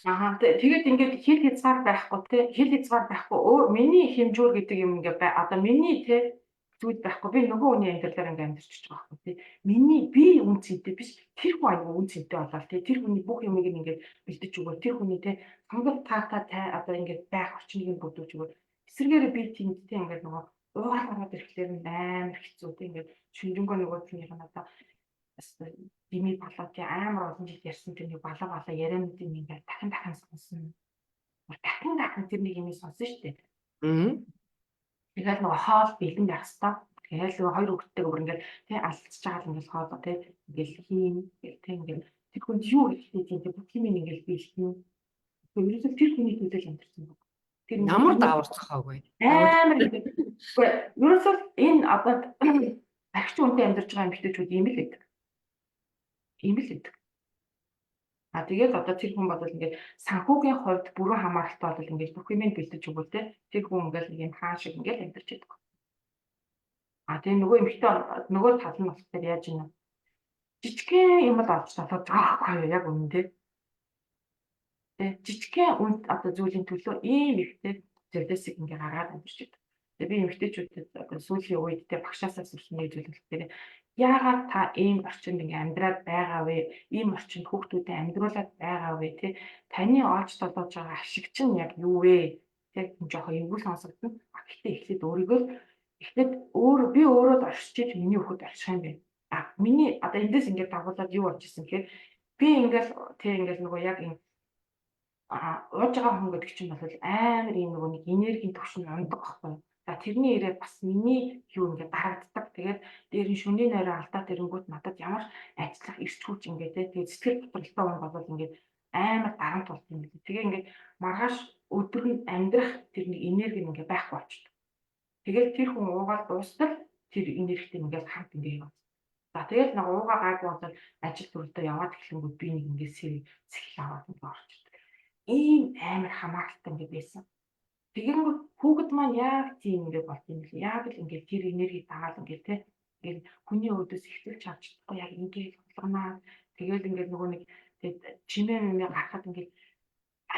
Аа тэгээд ингээд хэл хязгаар байхгүй тий хэл хязгаар байхгүй миний хэмжүүр гэдэг юм ингээд одоо миний тий зүйл байхгүй би нөгөө хүний амьдралаар ингээд амьдарч байгаа байхгүй тий миний би үн цэнтэй биш тэр хүн аягүй үн цэнтэй болоод тий тэр хүний бүх юмыг ингээд бэлдэж өгөө тэр хүний тий сонголт таатай тай одоо ингээд байх орчныг нь бүдүүлж өгөө эсрэгээр би тэнд тий ингээд нөгөө уугаал гараад ирэхлээр нь амар хэцүү тий ингээд шүнжэнгөө нөгөө тэрнийх нь одоо дими болоо тий амар олон жил ярьсан тэр нэг балга балга яриануудыг ингээд дахин дахин сонсно. Дахин дахин тэр нэг юм сонсон шүү дээ. Аа. Тэгэл нөгөө хоол бэлэн байх хэвээр. Тэгэл нөгөө хоёр хүүхэдтэй бүр ингээд тий алдчихж байгаа л ингээд хоол тий ингээд хийн гэл тий ингээд тэр хүнд юу хэрэгтэй тийм тий бүх юм ингээд бэлтэн. Тэгэхээр ерөөсөө тэр хүний төлөө л амьдарсан баг. Тэр ямар даавар цохоогүй. Амар. Үгүй ерөөсөө энэ одоо архич үнтэй амьдарч байгаа эмэгтэйчүүд ийм л байдаг. Ийм л байдаг. А тэгээд одоо тэр хүн бол ингээд санхүүгийн хувьд бүрэн хамааралтай бол ингээд бүх юм бэлдэж өгвөл те тэр хүн ингээд нэг юм хаан шиг ингээд амьдарч байдаг. А тэгээ нөгөө эмэгтэй нөгөө тал нь болохоор яаж юм жижигхэн юм л олж татаад байгаа байхгүй юу яг үнэндээ. Тэ жижигхэн үнд одоо зүйлийн төлөө ийм ихтэй зэвлэсийг ингээ гаргаад амьдарч байдаг. Тэгээ би эмэгтэйчүүдэд одоо сүүлийн үед тэ багшаасаа асуусан нэг зүйл болохоор яагаад та ийм орчинд ингээ амьдраад байгаа вэ? Ийм орчинд хүүхдүүдэд амьдруулад байгаа вэ? Тэ таны олж толгойж байгаа ашиг чинь яг юу вэ? Тэг жоохон эвгүй сонсогдно. А гэхдээ эхлээд өөрийгөө эхлээд өөр би өөрөө л оршиж миний хүүхэд орших юм байна. А миний одоо эндээс ингээд дагуулад юу болж исэн гэхээр би ингээл тэг ингээл нөгөө яг юм ууж байгаа хүн гэдэг чинь бол амар юм нөгөө нэг энергийн түвшин ундаг байхгүй. За тэрний ирээд бас миний юу ингээд дарагддаг. Тэгээд дээр нь шөнийн нойроо алдаа тэрэнгүүт надад ямар ажиллах эрч хүч ингээд те тэгээд сэтгэл готролтой хүн бол ингээд амар дарамт болт юм билээ. Тэгээ ингээд маргааш өдөр нь амьдрах тэр нэг энерги нь ингээд байхгүй болчихдог. Тэгэл тэр хүн уугаад дуустал тэр энергитэй ингээд хамт ингээд яваад. За тэгэл нэг уугаа гайгүй бол ажил төрөлдөө яваад эхлэнгүүт би нэг ингээд сэрэг сэхэл аваад ингээд орчдөг. Ийм амар хамааралтай ингээд байсан. Тэгэнгүүт хүүхэд маань яг тийм ингээд болт юм бэл. Яг л ингээд тэр энергийг дагаад ингээд те ингээд хүний өөдөөс ихтгэж авч чадахгүй яг ингээд болгонаа. Тэгэл ингээд нөгөө нэг тэгээд чимээ мэмээ гарахад ингээд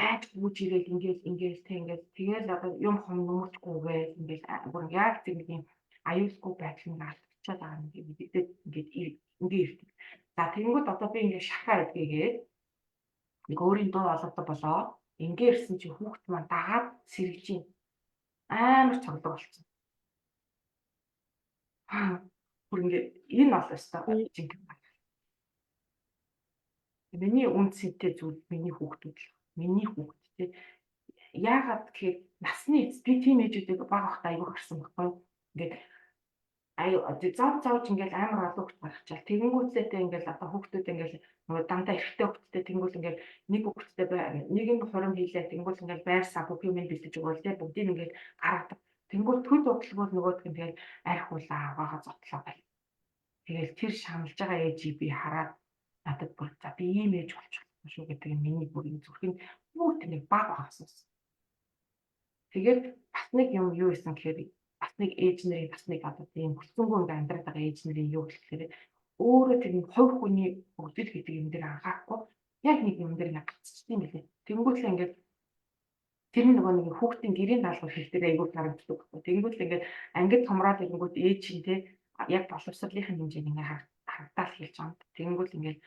айж гүйж ирээл ингээд ингээд те ингээд тэгэл одоо юм хом нүмерчгүйгээл ингээд бүр яг тэр нэг юм аюулгүй байдал нь алдчихад байгаа юм ингээд ингээд ингээд ирдэг. За тэгэнгүүт одоо би ингээд шахаа идгээгээд нэг өөрийн дуу хоолойтой болоод ингээ ирсэн чи хүүхэд маань дагаад сэргэж юм. Амар цоглог болсон. Бүр ингээ энэ бол өстой жинхэнэ байна. Миний үн цэнтэй зүйл миний хүүхдүүд л. Миний хүүхэд те. Яагаад гэхээр насны эц би тийм ээжүүдийг бага байхдаа аягүй харсан байхгүй юу? Ингээд аюу зав завж ингээл амар олон хүүхд гаргачаал. Тэгэнгүүтлээтэй ингээл одоо хүүхдүүд ингээл нөгөө дандаа эрэгтэй хүүхдтэй тэнгүүл ингээл нэг хүүхдтэй нэг нь хурим хийлээ тэнгүүл ингээл байрсаа бүх юм бэлдэж өгөөл те бүгдийг ингээл гаргадаг. Тэнгүүл төл бодлогоо нөгөөдг нь тэгэл арх уулаа аваагаа зотлоо гал. Тэгэл тэр шаналж байгаа ээжийг би хараад надад бүр за би ийм ээж болчих шүү гэдэг нь миний бүр энэ зүрхэнд бүр нэг баг багассан. Тэгээд бас нэг юм юу исэн гэхээр бас нэг ээж нарын бас нэг одоо тийм хүлцэнгүй ингээ амьдраад байгаа ээж нарын юу гэхээр өөрөө тэр нэг хувь хүний хөгжил гэдэг юм дээр анхаарахгүй яг нэг юм дээр ингээ гацчихдээ юм билээ. Тэнгүүтлээ ингээд тэр нөгөө нэг хүүхдийн гэрийн даалгавар хийхдээ айгүй харагддаг байхгүй. Тэнгүүтэл ингээд ангид томроод ирэнгүүт ээж чинь те яг боловсролын хэмжээнд ингээ харагдаал хэлж байгаа юм. Тэнгүүт ингээд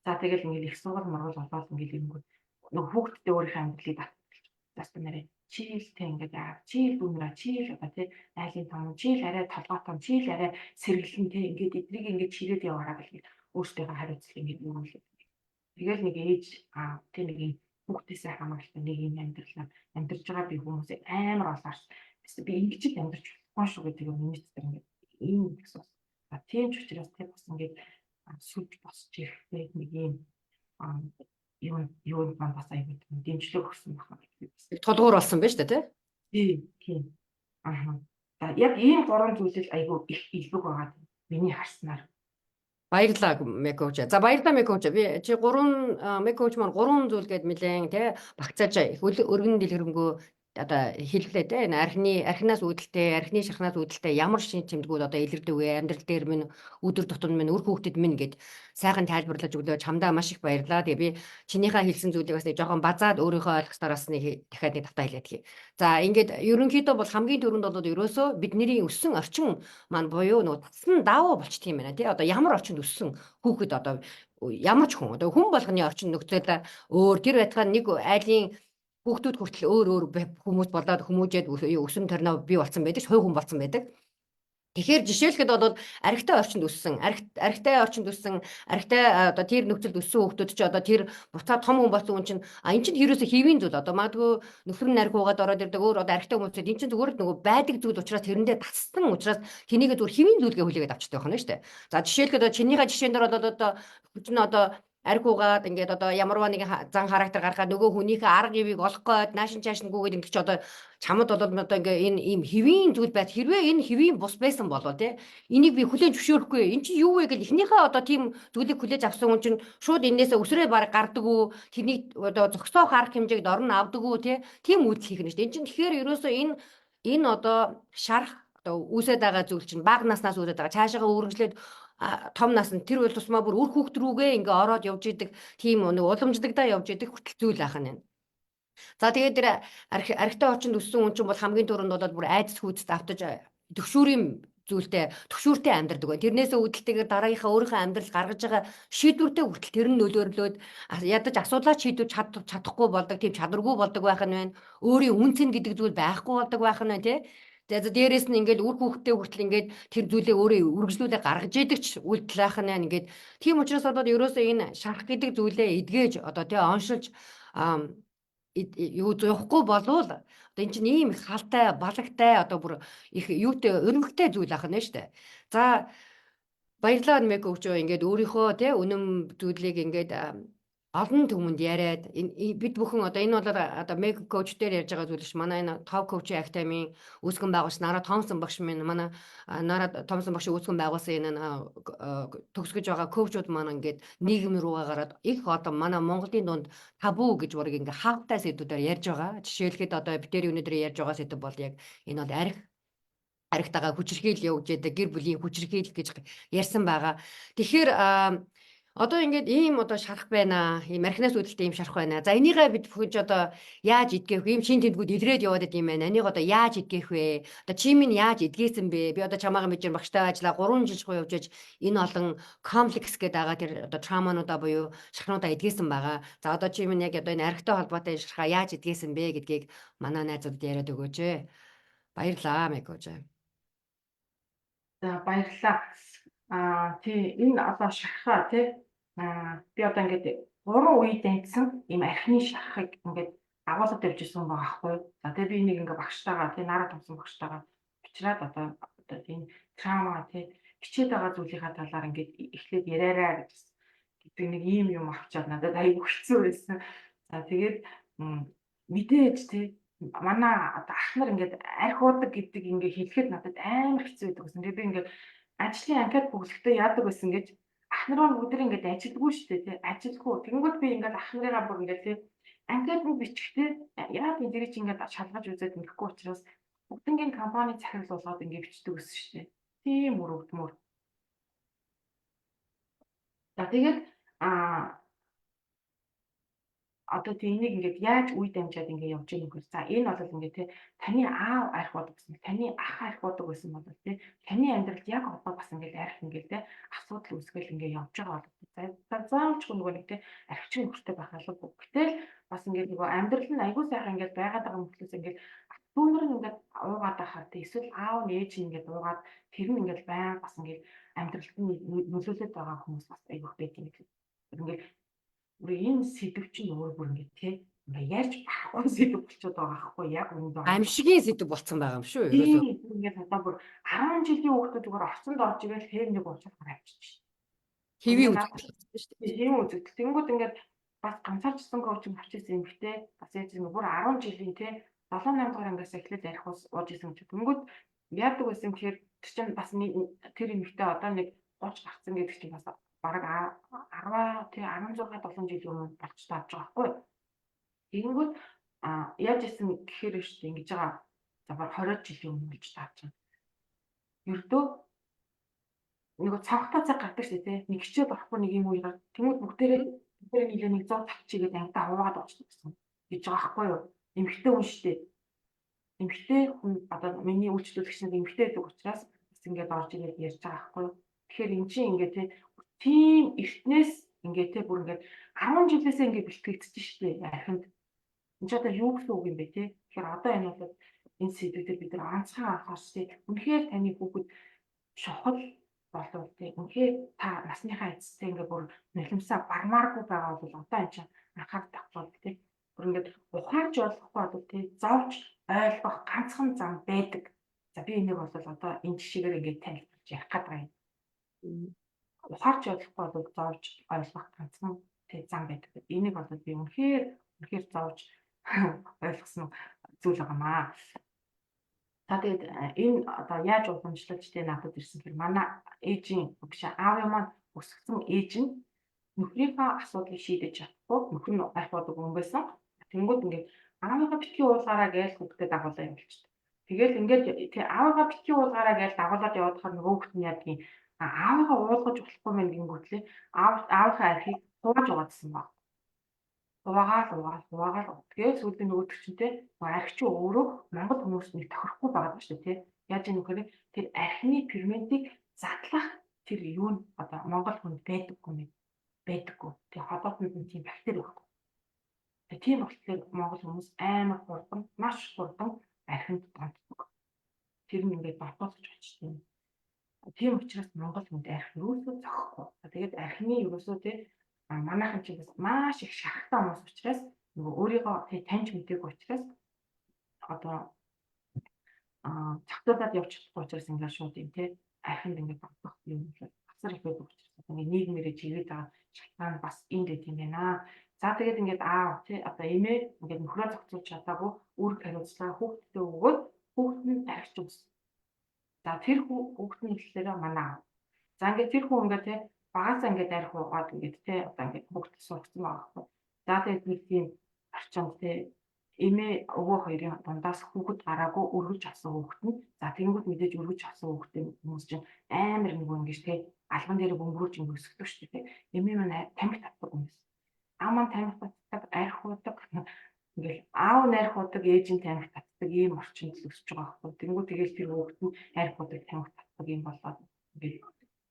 за тэгэл ингээд их сургууль мургуул болоод ингээд ирэнгүүт нөгөө хүүхдтэй өөрийнхөө амьдралыг татдаг. Заста нэрээ чийл те ингээд аа чийл дүүнраа чийл одоо те айлын том чийл арай толгой том чийл арай сэргэлэн те ингээд эдрийг ингээд чирээд яваараа гэл ингээд өөртөөхөө хариуцлага ингээд юм лээ. Тэгэл нэг ээж аа тэ нэг юм хүүхдээсээ хамааралтай нэг юм амьдралаа амьдарч байгаа би хүмүүсийг амар олоорч би ингэж л амьдарч болохгүй шүү гэдэг юм миний дотор ингээд ийм гэсэн. А тийм ч учраас тэр бас ингээд сүлж босч ирэхдээ нэг юм юу юу маань бас аягүй дэмжлэг өгсөн байна гэдэг. Тулгуур болсон байна шүү дээ, тий? Тийм. Аа. За яг ийм гурван зүйлэл аягүй их илбэг байгаа миний харснаар. Баярлалаа Мекоуч. За баярлалаа Мекоуч. Би чи гурван Мекоуч маань гурван зүйл гээд нэлээд тий багцааж их өргөн дэлгэрэнгүй одоо хэллээ те энэ архины архинаас үүдэлтэй архины шахнаас үүдэлтэй ямар шин чимдгүүд одоо илэрдэг вэ амьдрал дээр минь өдөр тутам минь үр хүүхдэд минь гэд сайхан тайлбарлаж өглөө чамдаа маш их баярлалаа. Тэгээ би чинийхээ хэлсэн зүйлийг бас нэг жоохон базаад өөрийнхөө ойлгосноор бас нэг дахиад нэг тавтаа хэлээд хий. За ингээд ерөнхийдөө бол хамгийн түрүүнд бол ерөөсөө бидний өссөн орчин маань буюу нөгөө татсан давуу болчт юм байна тий. Одоо ямар орчинд өссөн хүүхэд одоо ямар ч хүн одоо хүн болгоны орчин нөхцөл өөр тэр байтугай нэг айлын хүүхдүүд хүртэл өөр өөр хүмүүс болоод хүмүүжээд өсөм торноо бий болсон байдаг ш хувь хүн болсон байдаг. Тэгэхээр жишээлхэд бол архитай орчинд өссөн, архитай орчинд өссөн, архитай одоо тэр нөхцөлд өссөн хүүхдүүд чи одоо тэр буцаад том хүн болсон хүн чинь а эн чинь ерөөсө хэвийн зүйл одоо магадгүй нөхөр нь арх уугаад ороод ирдэг өөр одоо архитай хүмүүсүүд эн чинь зүгээр л нөгөө байдаг зүйл учраас тэрэндээ татсан учраас тэрнийг зүгээр хэвийн зүйлгээ хүлээгээд авчдаг байна шүү дээ. За жишээлхэд чинийхээ жишээн дээр бол одоо хүн одоо арх уугаад ингээд одоо ямарваа нэгэн зан характер гаргаад нөгөө хүнийхээ арга явыг олох гээд наашин чаашин гүгээд ингээд чи одоо чамд бол одоо ингээ энэ ийм хэвийн зүйл байт хэрвээ энэ хэвийн бус байсан болоо тий энийг би хүлээн зөвшөөрөхгүй эн чи юу вэ гэл эхнийхээ одоо тийм зүйлийг хүлээж авсан хүн чинь шууд энээсээ өсрөө баг гардаг уу тэрнийг одоо зогсоох арга хэмжээг дорн авдаг уу тий тийм үйлдэл хийх нь шүү дээ. Эн чинь тэгэхээр ерөөсөө энэ энэ одоо шарах одоо үүсээд байгаа зүйл чинь бага наснаас үүсээд байгаа. Цаашаага үргэлжлээд том наснд тэр үйл тусмаа бүр үр хүүхд рүүгээ ингээ ороод явж идэг тийм нэг уламжлагдаа явж идэг хүртэл зүйл ахна байна. За, тэгээд тэр архитай орчинд өссөн хүн чинь бол хамгийн түрүүнд бол бүр айдас хүйдэст автаж төгшүүрийн зүйлтэй, төгшүүртэй амьдардаг байна. Тэрнээсээ үүдэлтэйгээр дараагийнхаа өөрийнхөө амьдрал гаргаж байгаа шийдвэртэй хүртэл тэр нь нөлөөрлөөд ядаж асуудлаа шийдвэр чадахгүй болдог, тийм чадваргүй болдог байх нь байна. Өөрийн үнэ цэн гэдэг зүйл байхгүй болдог байх нь байна, тий. За, дээрээс нь ингээд үр хүүхдтэй хүртэл ингээд тэр зүйлээ өөрөө үргэлжлүүлээ гаргаж идэг ч үйлдэл байх нь байна. Ингээд тийм учраас одоо ерөөсөө энэ шарх гэдэг зүйлээ эдгэж, одоо тий, оншилж юу зурхгүй болвол одоо эн чинь ийм их халтай, балагтай, одоо бүр их юутай, өрнөгтэй зүйл ах нь шүү дээ. За, баярлалаа, Меко өгчөө, ингээд өөрийнхөө тий үнэн зүйлийг ингээд олон түмэнд яриад бид бүхэн одоо энэ бол одоо Мег coach дээр ярьж байгаа зүйл ш. Манай энэ Top Coach Academy үүсгэн байгуулагч Нара Томсон багш минь, манай Нара Томсон багш үүсгэн байгуулсан энэ төгсгөж байгаа coach ууд маань ингээд нийгэм рүүгээ гараад их одоо манай Монголын дунд табу гэж бараг ингээд хаавтай сэдвүүдээр ярьж байгаа. Жишээлхэд одоо бид тэр өнөөдөр ярьж байгаа сэдв бол яг энэ бол архитайгаа хүчирхийлэл явж яадаг гэр бүлийн хүчирхийлэл гэж ярьсан байгаа. Тэгэхээр одоо ингээд ийм одоо шарх байна. Ийм архинаас үүдэлтэй ийм шарх байна. За, энийгээ бид бүхэн ч одоо яаж эдгэх вэ? Ийм шин тэндгүүд илрээд яваад идэм байна. Энийг одоо яаж эдгэх вэ? Одоо чи минь яаж эдгээсэн бэ? Би одоо чамаагаа мэдэр багштай ажиллаа 3 жил шахуу явж аж энэ олон комплекс гэдэг байгаа тэр одоо trauma нуудаа буюу шархнуудаа эдгээсэн байгаа. За, одоо чи минь яг одоо энэ архитай холбоотой энэ шархаа яаж эдгээсэн бэ гэдгийг манай найзуудад яриад өгөөч. Баярлалаа, Мекож. За, баярлалаа. Аа, тий, энэ одоо шархаа, тий, би одоо ингээд гурван үе дэнцсэн ийм архины шархыг ингээд агуулгад явж исэн байгаа байхгүй юу. За, тэгээ би нэг ингээд багштайгаа, тий, Нара Томсон багштайгаа учраад одоо энэ trauma, тий, хичээд байгаа зүйлийнхаа талаар ингээд эхлээд яриараа гэж гэдэг нэг ийм юм авчаад надад аягүй хэцүү байсан. За, тэгээд мэдээж, тий, манай одоо ах нар ингээд архи уудаг гэдэг ингээд хэлэхэд надад амар хэцүү байдаг гэсэн. Тэгээ би ингээд ажлын анкет бөглөхдөө яадаг байсан гэж, ах нар маань бүгд ингээд ажилгүй шүү дээ, тий, ажилгүй. Тэгэнгүүт би ингээд ах нарыгаа бүр ингээд, тий, анкетанд бичихтэй яагаад энэ дэрийг чи ингээд шалгаж үзээд мэдэхгүй учраас бүгднгийн компани захирал болгоод ингээд бичдэг гэсэн шүү дээ. Тийм өрөвдмөр. За, тэгээд одоо тийм энийг ингээд яаж үе дамжаад ингээд явж байгаа нөхөр. За, энэ бол ингээд, тий, таны аав архи уудаг гэсэн, таны ах архи уудаг байсан бол, тий, таны амьдралд яг одоо бас ингээд архи ингээд, тий, асуудал үүсгэл ингээд явж байгаа бол за заавалчгүй нөгөө нэг, тий, архичин нөхөртэй байх албагүй. Гэтэл бас ингээд нөгөө амьдрал нь айгүй сайхан ингээд байгаад байгаа мөртлөөс ингээд дүүнер нь ингээд уугаад байхаар, тий, эсвэл аав нь, ээж нь ингээд уугаад тэр нь ингээд байнга бас ингээд амьдралд нь нөлөөлөд байгаа хүмүүс бас айгүйх байт юм гэдэг. Ингээд энэ сэдв чинь өөр бүр ингээд, тий, ингээ ярьж байхгүй сэдв болчиход байгаа байхгүй яг үүнд. Амьшигийн сэдв болцсон байгаа юм шүү. Ерөөсөө ингээд одоо бүр 10 жилийн хүүхдүүд зүгээр орцонд орж ирэл хэн нэг уучлахаар авчиж. Хэвийн үзэгдэл болсон шүү дээ. Хэвийн үзэгдэл. Тэнгүүд ингээд бас ганцаарчсан coaching авчихсан юм гэхдээ бас яаж юм бүр 10 жилийн, тий, 7 8 дугаар ангиас эхлээд архи ууж исэн гэж. Тэнгүүд яадаг байсан гэхээр тэр чинь бас тэр эмэгтэй одоо нэг 30 гарцсан гэдэг чинь бас бараг 10, тий, 16 7 жилийн өмнө болч тааж байгаа байхгүй. Тэгэнгүүт яаж исэн гэхээр шүү дээ, ингэж байгаа. За, баг 20 жилийн өмнө болж тааж байгаа. Ердөө нөгөө цавхтаа цаг гардаг шүү дээ, тий. Нэг хичээл орохгүй нэг юм үегаар тэнгууд бүгдээрээ нийлээ нэг 100 тавчигээд ангидаа хуваагаад уучдаг гэсэн гэж байгаа байхгүй юу? Эмэгтэй хүн шүү дээ. Эмэгтэй хүн, одоо миний үйлчлүүлэгч нар эмэгтэй гэдэг учраас бас ингээд орж ирээд ярьж байгаа байхгүй юу? Тэгэхээр эн чинь ингээд, тий, тийм эртнээс ингээд, те, бүр ингээд 10 жилээсээ ингээд бэлтгэгдэж штэ архинд. Энд ч одоо юу гэсэн үг юм бэ, те? Тэгэхээр одоо энэ бол энэ сэдвүүдээр бид нар онцгой анхаарч, те, үнэхээр таны хүүхэд шухал болов, те, үнэхээр та насныхаа эцэстээ ингээд бүр нулимсаа бармааргүй байгаа бол одоо энэ чинь анхаарах бол, те, бүр ингээд ухаарч болохгүй бол, те, зовж ойлгох ганцхан зам байдаг. За, би энийг бол одоо энэ жишээгээр ингээд танилцуулж ярих гээд байгаа юм. Ухаарч ойлгохгүй бол зовж ойлгох ганцхан тэг зам байдаг. Энийг бол би үнэхээр үнэхээр зовж ойлгосон зүйл байгаамаа. За, тэгээд энэ одоо яаж уламжлалж, тэ, надад ирсэн гэхээр манай ээжийн, биш, аавын маань өсгсөн ээж нь нөхрийнхөө асуудлыг шийдэж чадахгүй, нөхөр нь архи уудаг хүн байсан. Тэнгүүд ингээд аавынхаа битгий уулгаараа гэж хүүхдэд дагуулаа явуулчихдаг. Тэгэл ингээд тий аавыгаа битгий уулгаараа гэж дагуулад явуудахаар нөгөө хүүхэд нь яадгийн аавыгаа уулгаж болохгүй мэн гингүүтлээ аавынхаа архийг хувааж угаадсан баг. Хуваагаал угаал хуваагаал. Тэгээд сүүлдээ нөгөөдөг чинь те арх чи өөрөө Монгол хүмүүс нэг тохирохгүй байгаа юм шүү дээ те. Яаж юм гэхээр тэр архины ферментийг задлах тэр юу нь одоо Монгол хүнд байдаггүй юм байдаггүй. Тэр холоотонд нь тийм бактери байхгүй. Тэгээ тийм болохоор Монгол хүмүүс амар хурдан, маш хурдан архинд донтдог. Тэр нь ингээд донтуулж очсон юм. Тийм учраас Монгол хүнд арх юусоо зохихгүй. Тэгээд архины юусоо те манайхан ч бас маш их шархтай хүмүүс учраас нөгөө өөрийгөө тий таньж мдээгүй учраас одоо зохицуулаад явж чадахгүй учраас ингээд шууд юм те архинд ингээд донтох юм асар их байдаг учраас ингээд нийгмээрээ чигээд байгаа шалтгаан бас энд байт юм байна. За тэгээд ингээд аав тий одоо эмээ ингээд нөхрөө зохицуулж чадаагүй үүрэг хариуцлага хүүхдэд өгөөд хүүхд нь архич өссөн. За тэр хүүхд нь хэллээрээ манай аав. За ингээд тэр хүн ингээд тий багасаа ингээд арх уугаад ингээд тий одоо ингээд хүүхд сургацсан байгаа байхгүй. За тэгээд нэг тийм орчинд тий эмээ өвөө хоёрын дундаас хүүхэд гараагүй өргөж авсан хүүхэд нь за тэгэнгүүт мэдээж өргөж авсан хүүхдээ хүмүүс чинь амар нөгөө ингэж тий албан дээр бөмбөрүүлж ингэ өсгдөг шүү дээ. Эмээ маань тамхи татдаг юм байсан. Аав маань тамхи татдаг, арх уудаг. Ингээл аав нь арх уудаг, ээж нь тамхи татдаг ийм орчинд л өсөж байгаа байхгүй. Тэнгүү тэгэл тэр хүүхэд нь арх уудаг, тамхи татдаг юм болоод ингээд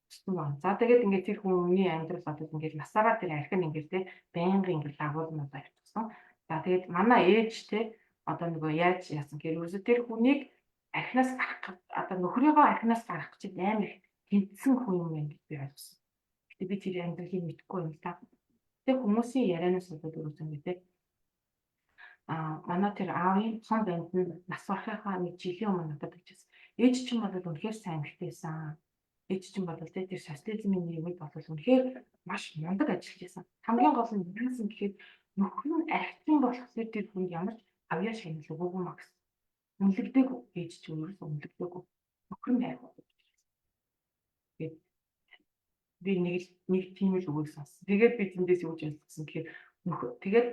өссөн байна. За тэгээд ингээд тэр хүний амьдрал одоо ингээд насаараа тэр арх нь ингээд те байнгын ингээд дагуулмал авчихсан. За тэгээд манай ээж те одоо нөгөө яаж яасан гэхээр ерөөсөө тэр хүнийг архинаас гарах одоо нөхрийгөө архинаас гаргах гэж амар их тэнцсэн хүн юм байна гэж би ойлгосон. Гэтэ би тэр амьдралыг мэдэхгүй юм л та. Тэр хүмүүсийн ярианаас болоод ерөөсөө ингээд те манай тэр аавын том банд нь нас барахынхаа нэг жилийн өмнө надад хэлжсэн. Ээж чинь бол үнэхээр сайн эмэгтэйсэн. Ээж чинь бол тэр социализмын нийгэмд бол үнэхээр маш мундаг ажиллаж байсан. Хамгийн гол нь яасан гэхэд нөхөр нь архитын болохоор тэр хүнд ямар ч авьяа шагнал өгөөгүй маа гэсэн. Үнэлэгдээгүй ээж чинь ерөөсөө үнэлэгдээгүй. Нөхөр нь арх болж байсан. Тэгээд би нэг тийм л үгийг сонссон. Тэгээд би тэндээс юу гэж ойлгосон гэхээр нөхөр тэгээд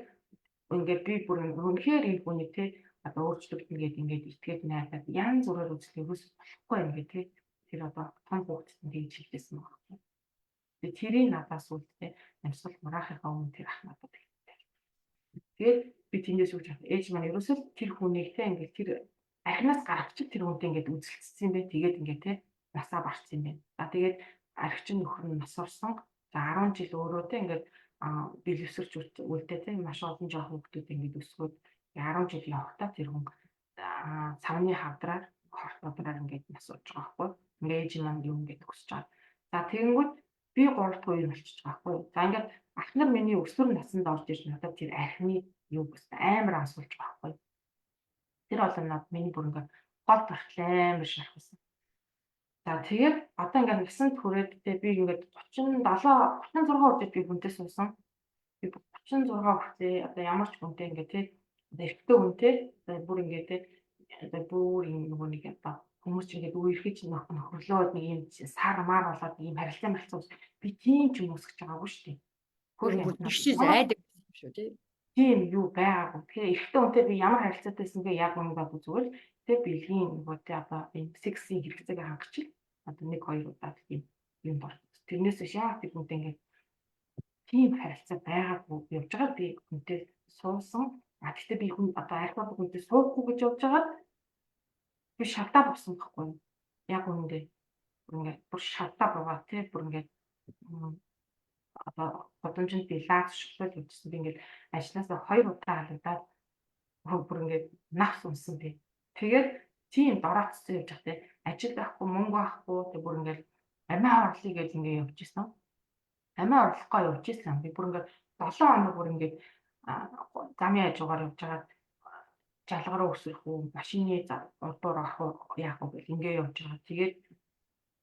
ингээд би бүр үнэхээр энэ хүний те одоо өөрчлөгдөнө гээд ингээд итгээд найдаад янз бүрээр үзлээ ерөөс болохгүй юм гээ те тэр одоо том хүүхдэд нь тэгж хэлжсэн байгаа юм. Тэгээ тэрийг надаас үлдээ амьсгал мураахынхаа өмнө тэр ах надад хэлдэг. Тэгээд би тэндээс юу гэж ээж маань ерөөсөө тэр хүнийг те ингээд тэр архинаас гаргачих тэр хүнтэй ингээд үзэлцсэн юм бэ. Тэгээд ингээд те насаа барцсан юм байна. За тэгээд архичин нөхөр нь нас орсон. За 10 жил өөрөө те ингээд бэлэвсэрч үлдээ те маш олон жоохон хүүхдүүд ингээд өсгөөд 10 жил явахдаа тэр хүн савны хавдраар хорт бодраар ингээд нас орж байгаа байхгүй. Ингээд ээж маань юм ингээд өсөж байгаа. За тэгэнгүүт би 3 дахь үе болчихж байгаа байхгүй. За ингээд ах нар миний өсвөр наснд орж ирж надад тэр архины юу гэсэн амар ансуулж байгаа байхгүй. Тэр бол над миний бүр ингээд гол бархал амар шархсан. За тэгээд одоо ингээд насанд хүрээд те би ингээд 37 36 хүртээ би хүнтэй суусан. Би 36 хүртээ одоо ямар ч хүнтэй ингээд те одоо эрэгтэй хүнтэй одоо бүр ингээд те одоо бүр юм нөгөө нэг одоо хүмүүс ч ингээд үерхэж нөхөрлөөд нэг юм сар маар болоод ийм харилцаа марилцаа би тийм ч юм үүсгэж байгаагүй шүү дээ. Хөр бүр тийш айдаг юм шүү тий. Тийм юу байгаагүй. Тэгэхээр эрэгтэй хүнтэй би ямар харилцаатай байсан бэ? Яг үнэндээ одоо зүгээр тэг бэлгийн нөгөө тэ одоо ийм сексийн хэрэгцээг хангаж одоо нэг хоёр удаа тийм юм бол. Тэрнээс биш яа тэр хүнтэй ингээд тийм харилцаа байгаагүй явж байгаа би хүнтэй суусан. А гэхдээ би хүн одоо архиуд хүнтэй суухгүй гэж явж байгаад би шавдаа болсон байхгүй юу? Яг үнэндээ бүр ингээд бүр шавдаа буугаа тий бүр ингээд одоо гудамжинд би лаа зуршлал явжсэн. Би ингээд ажилласаа хоёр удаа халагдаад бүр ингээд навс унсан би. Тэгээд тийм дороцсон явж байгаа тий. Ажил байхгүй, мөнгө байхгүй тэг бүр ингээд амиа орлоё гэж ингээд явж исэн. Амиа орлохгүй явж исэн. Би бүр ингээд 7 хоног бүр ингээд замын хажуугаар явж байгаад жалгараа өсөрөх үү, машины урдуур орох уу, яах вэ гэл ингээ явж байгаа. Тэгээд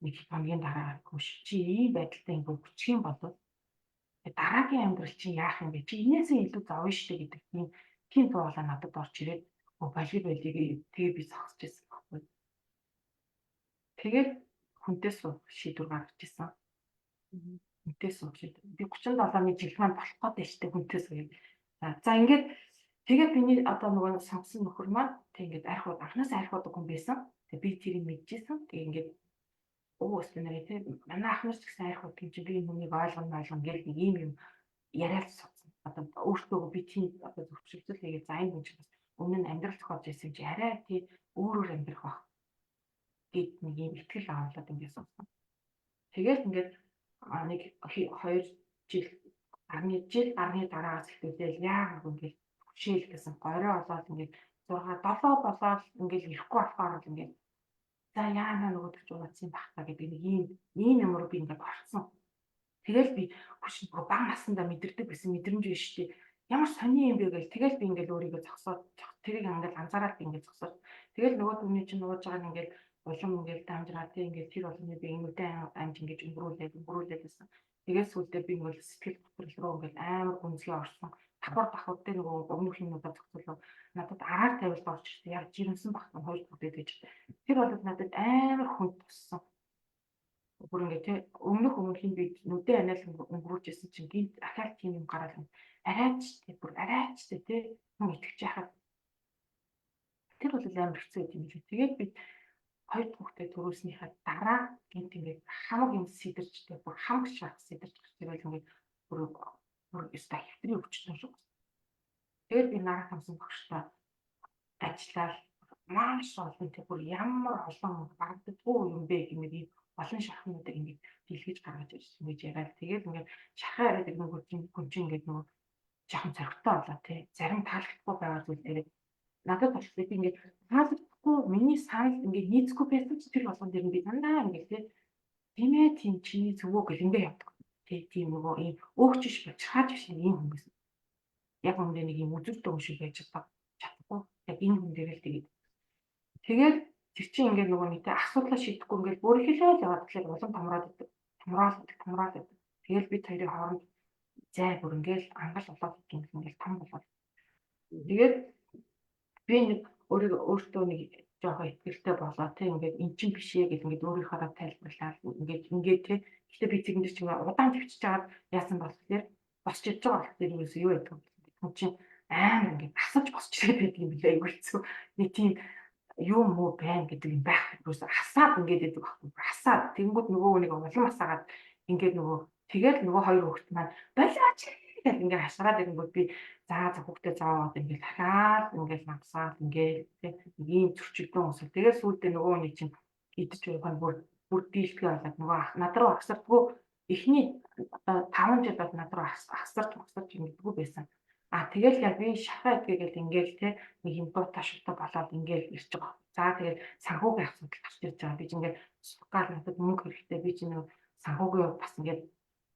нэг хоногийн дараа хөш чи ийм байдалтай ингээ өгчих юм бол дараагийн амьдрал чинь яах юм бэ? Чи энээсээ илүү зовно штэ гэдэг тийм туулаа надад орж ирээд боли болиг тэгээ би зогсож байсан байхгүй. Тэгээд хүнтэй суух шийдвэр гаргаж исэн. Хүнтэй суух шийдвэр. Би 37-ны жил маань болох гээд байна штэ хүнтэй сууя. За ингээд Тэгээд миний одоо нөгөө сонгосон нөхөр маань тэг ингээд арх ууд анхнаасаа арх уудаг хүн байсан. Тэг би тэрийг мэдчихсэн. Тэг ингээд өстө нэрээ тэг манай ах нар ч гэсэн арх уудаг юм чи би энэ хүнийг ойлгоно ойлгоно гэл нэг ийм юм яриад суудсан. Одоо өөртөө би тийм одоо зөвшөөрөл хийгээд за энэ хүн чинь бас өмнө нь амьдрал зохиож ирсэн юм чи арай тий өөрөөр амьдрах байх гэд нэг ийм итгэл агуулад ингээд суудсан. Тэгээд ингээд нэг 2 жил гарны жил гарны дараагаас эхлүүлээл яагаад ингээд түгшээл гэсэн горой болоод ингээд 6 7 болоод ингээд ирэхгүй болохоор л ингээд за яана нөгөөдөг ч ууцсан байх та гэдэг нэг ийм юм руу би ингээд орсон. Тэгэл би хүч нөгөө бага насндаа мэдэрдэг байсан мэдрэмж биш үү? Ямар сони юм бэ гэл тэгэл би ингээд өөрийгөө зогсоод тэрийг ингээд анзаараад би ингээд зогсоод тэгэл нөгөө түүний чинь нууж байгаа нь ингээд улам ингээд дамжраа тий ингээд тэр болгоны би нүдэн амж ингээд өнгөрүүлээд өнгөрүүлээд байсан. Тэгээд сүүлдээ би ингээд сэтгэл готрол руу ингээд амар гүнзгий орсон. Давхар давхар дээр нөгөө өмнөх юмнуудаа зохицуулаад надад араар тавилт орж ирсэн. Яг жирэмсэн багтан хоёр дахь гэж. Тэр бол надад амар хүнд туссан. Бүр ингээд тий өмнөх өмнөхийн би нүдэн анаал өнгөрүүлж исэн чинь гинт ахаал тийм юм гараад арайч тий бүр арайч тий хүн итгэж яхад тэр бол амар хэцүү юм шиг. Тэгээд би хоёр хүүхдээ төрүүлснийхаа дараа гинт ингээд хамаг юм сэдэрч тий бүр хамаг шарх сэдэрч гарч ирэл ингээд бүр бүр өстой хэвтрийн өвчтөн шүү. Тэгээд би нараа хамсан багштай ажиллаад маш олон тий бүр ямар олон барагддаггүй юм бэ гэмээр ийм олон шархнуудыг ингээд дэлгэж гаргаж ирсэн гэж яриад тэгээд ингээд шархаа яриад нөгөө хүн чинь ингээд нөгөө жоохон зоригтой болоо тий зарим таалагдахгүй байгаа зүйл дээр надад болохоор би ингээд таалагдахгүй миний санал ингээд нийцэхгүй байсан ч тэр болгон дээр нь би дандаа ингээд тий тийм ээ тийм чиний зөвөө гэл ингээд явдаг тий тийм нөгөө ийм өөгчш бачхааж биш ийм хүн гэсэн яг үүндээ нэг ийм үзүүлэлт хүн шиг байж чадахгүй яг энэ хүн дээр л тэгээд тэгээд тэр чинь ингээд нөгөө нэгтэй асуудлаа шийдэхгүй ингээд бүр хэлээл яваад тэгэхээр улам томроод идэг. Томроод идэг, томроод идэг. Тэгэл бид хоёрын хооронд зай бүр ингээд ангал болоод идэг юм ингээд том болоод. Тэгээд би нэг өөрийгөө өөртөө нэг жоохон итгэлтэй болоо тий ингээд эн чинь биш ээ гэл ингээд өөрийнхөө тайлбарлаад ингээд ингээд тий. Гэхдээ би зэгэн дээр чинь удаан төвчж чагаад яасан болохоор босч иж байгаа болохоор ерөөсөө юу байдаг вэ? Хүн чинь амар ингээд асаж босч ирээд байдаг юм билээ айгүй хэцүү. Нэг тийм юм муу байна гэдэг юм байх. Ерөөсөө асаад ингээд байдаг байхгүй. Асаад тэнгууд нөгөө нэг улам асаагаад ингээд нөгөө тэгээд нөгөө хоёр хүүхэд маань болооч гэл ингээд хашгираад ирэнгүүт би за за хүүхдээ зоовоод ингээд дахиад ингээд намсаад ингээд нэг ийм зөрчигдөн усал. Тэгээд сүүлдээ нөгөө нэг чинь идэж уух нь бүр бүр дийлдэхээ болоод нөгөө над руу агсардгүй эхний одоо 5 жил бол над руу агсарч агсарч ингэдэггүй байсан. А тэгэл яг би шахаа идгээгээл ингээл те нэг юм дуута шута болоод ингээл ирж байгаа. За тэгэл санхүүгийн асуудал гарч ирж байгаа. Би ч ингээд сухгаал надад мөнгө хэрэгтэй. Би ч нэг санхүүгийн бас ингээд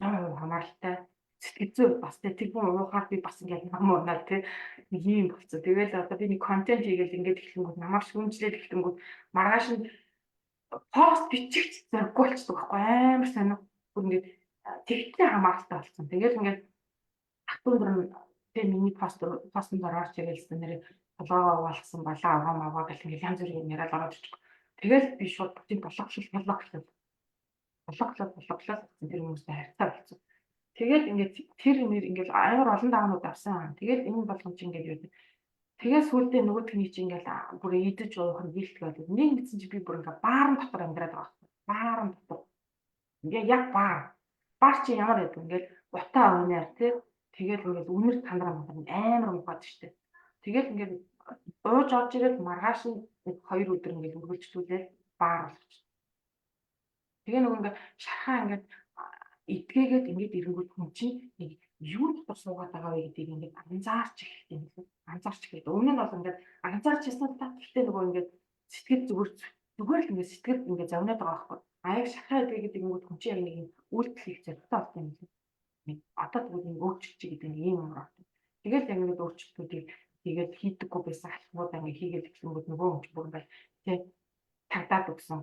100% хамааралтай сэтгэл зүй бас те тэр хүн уухаар би бас ингээд нам унаа те нэг юм болцоо. Тэгэл одоо би нэг контент хийгээл ингээд эхлэнгүүт намайг шүүмжлээд эхлэнгүүт маргааш нь пост бичих зориггүй болчихдог байхгүй амар сонир. Бүр ингээд тэгтлээ хамааралтай болсон. Тэгэл ингээд ах дүү нар тэ миний пост постонд орж ирэлсэн нэрээ толгоогоо угаалгасан балаа аваа маваа гэл ингээл янз бүрийн юм яриад ороод ирчих. Тэгэл би шууд бүтэн блоклол блоклол блоклол блоклол гэсэн тэр хүмүүстэй харьцаа болсон. Тэгэл ингээд тэр нэр ингээд амар олон даганууд авсан. Тэгэл энэ болгон чи ингээд юу. Тэгээ сүүлдээ нөгөө тхний чи ингээд бүр идэж уух нь дийлдэг болов. Нэг мэдсэн чи би бүр ингээд баарн дотор амьдраад байгаа байхгүй. Баарн дотор. Ингээ яг баар. Баар чи ямар байдаг ингээд утаа унаар тий. Тэгэл ингээд үнэр тандраа мандар амар мухад штэ. Тэгэл ингээд ууж орж ирээд маргааш нь нэг 2 өдөр ингээд үргэлжлүүлээд баар болгочих. Тэгээ нөгөө ингээд шархаа ингээд эдгээгээд ингээд ирэнгүүт хүн чинь нэг юу дотор суугаад байгаа вэ гэдгийг ингээд анзаарч эхэлдэг юм лээ. Анзаарч эхэлдэг. Өмнө нь бол ингээд анзаарч ирсэн та гэхдээ нөгөө ингээд сэтгэл зүгээр зүгээр л ингээд сэтгэл ингээд завнаад байгаа байхгүй. А яг шархаа эдгээгээд ирэнгүүт хүн чинь яг нэг юм үйлдэл хийх зоригтой болсон юм лээ. Нэг одоо тэгвэл нэг өөрчлөлт гэдэг нэг юм юм байна. Тэгэл яг ингээд өөрчлөлтүүдийг тэгээд хийдэггүй байсан алхмуудаа ингээд хийгээд эхлэнгүүт нөгөө хүн чинь бүр ингээд тий тагдаад өгсөн.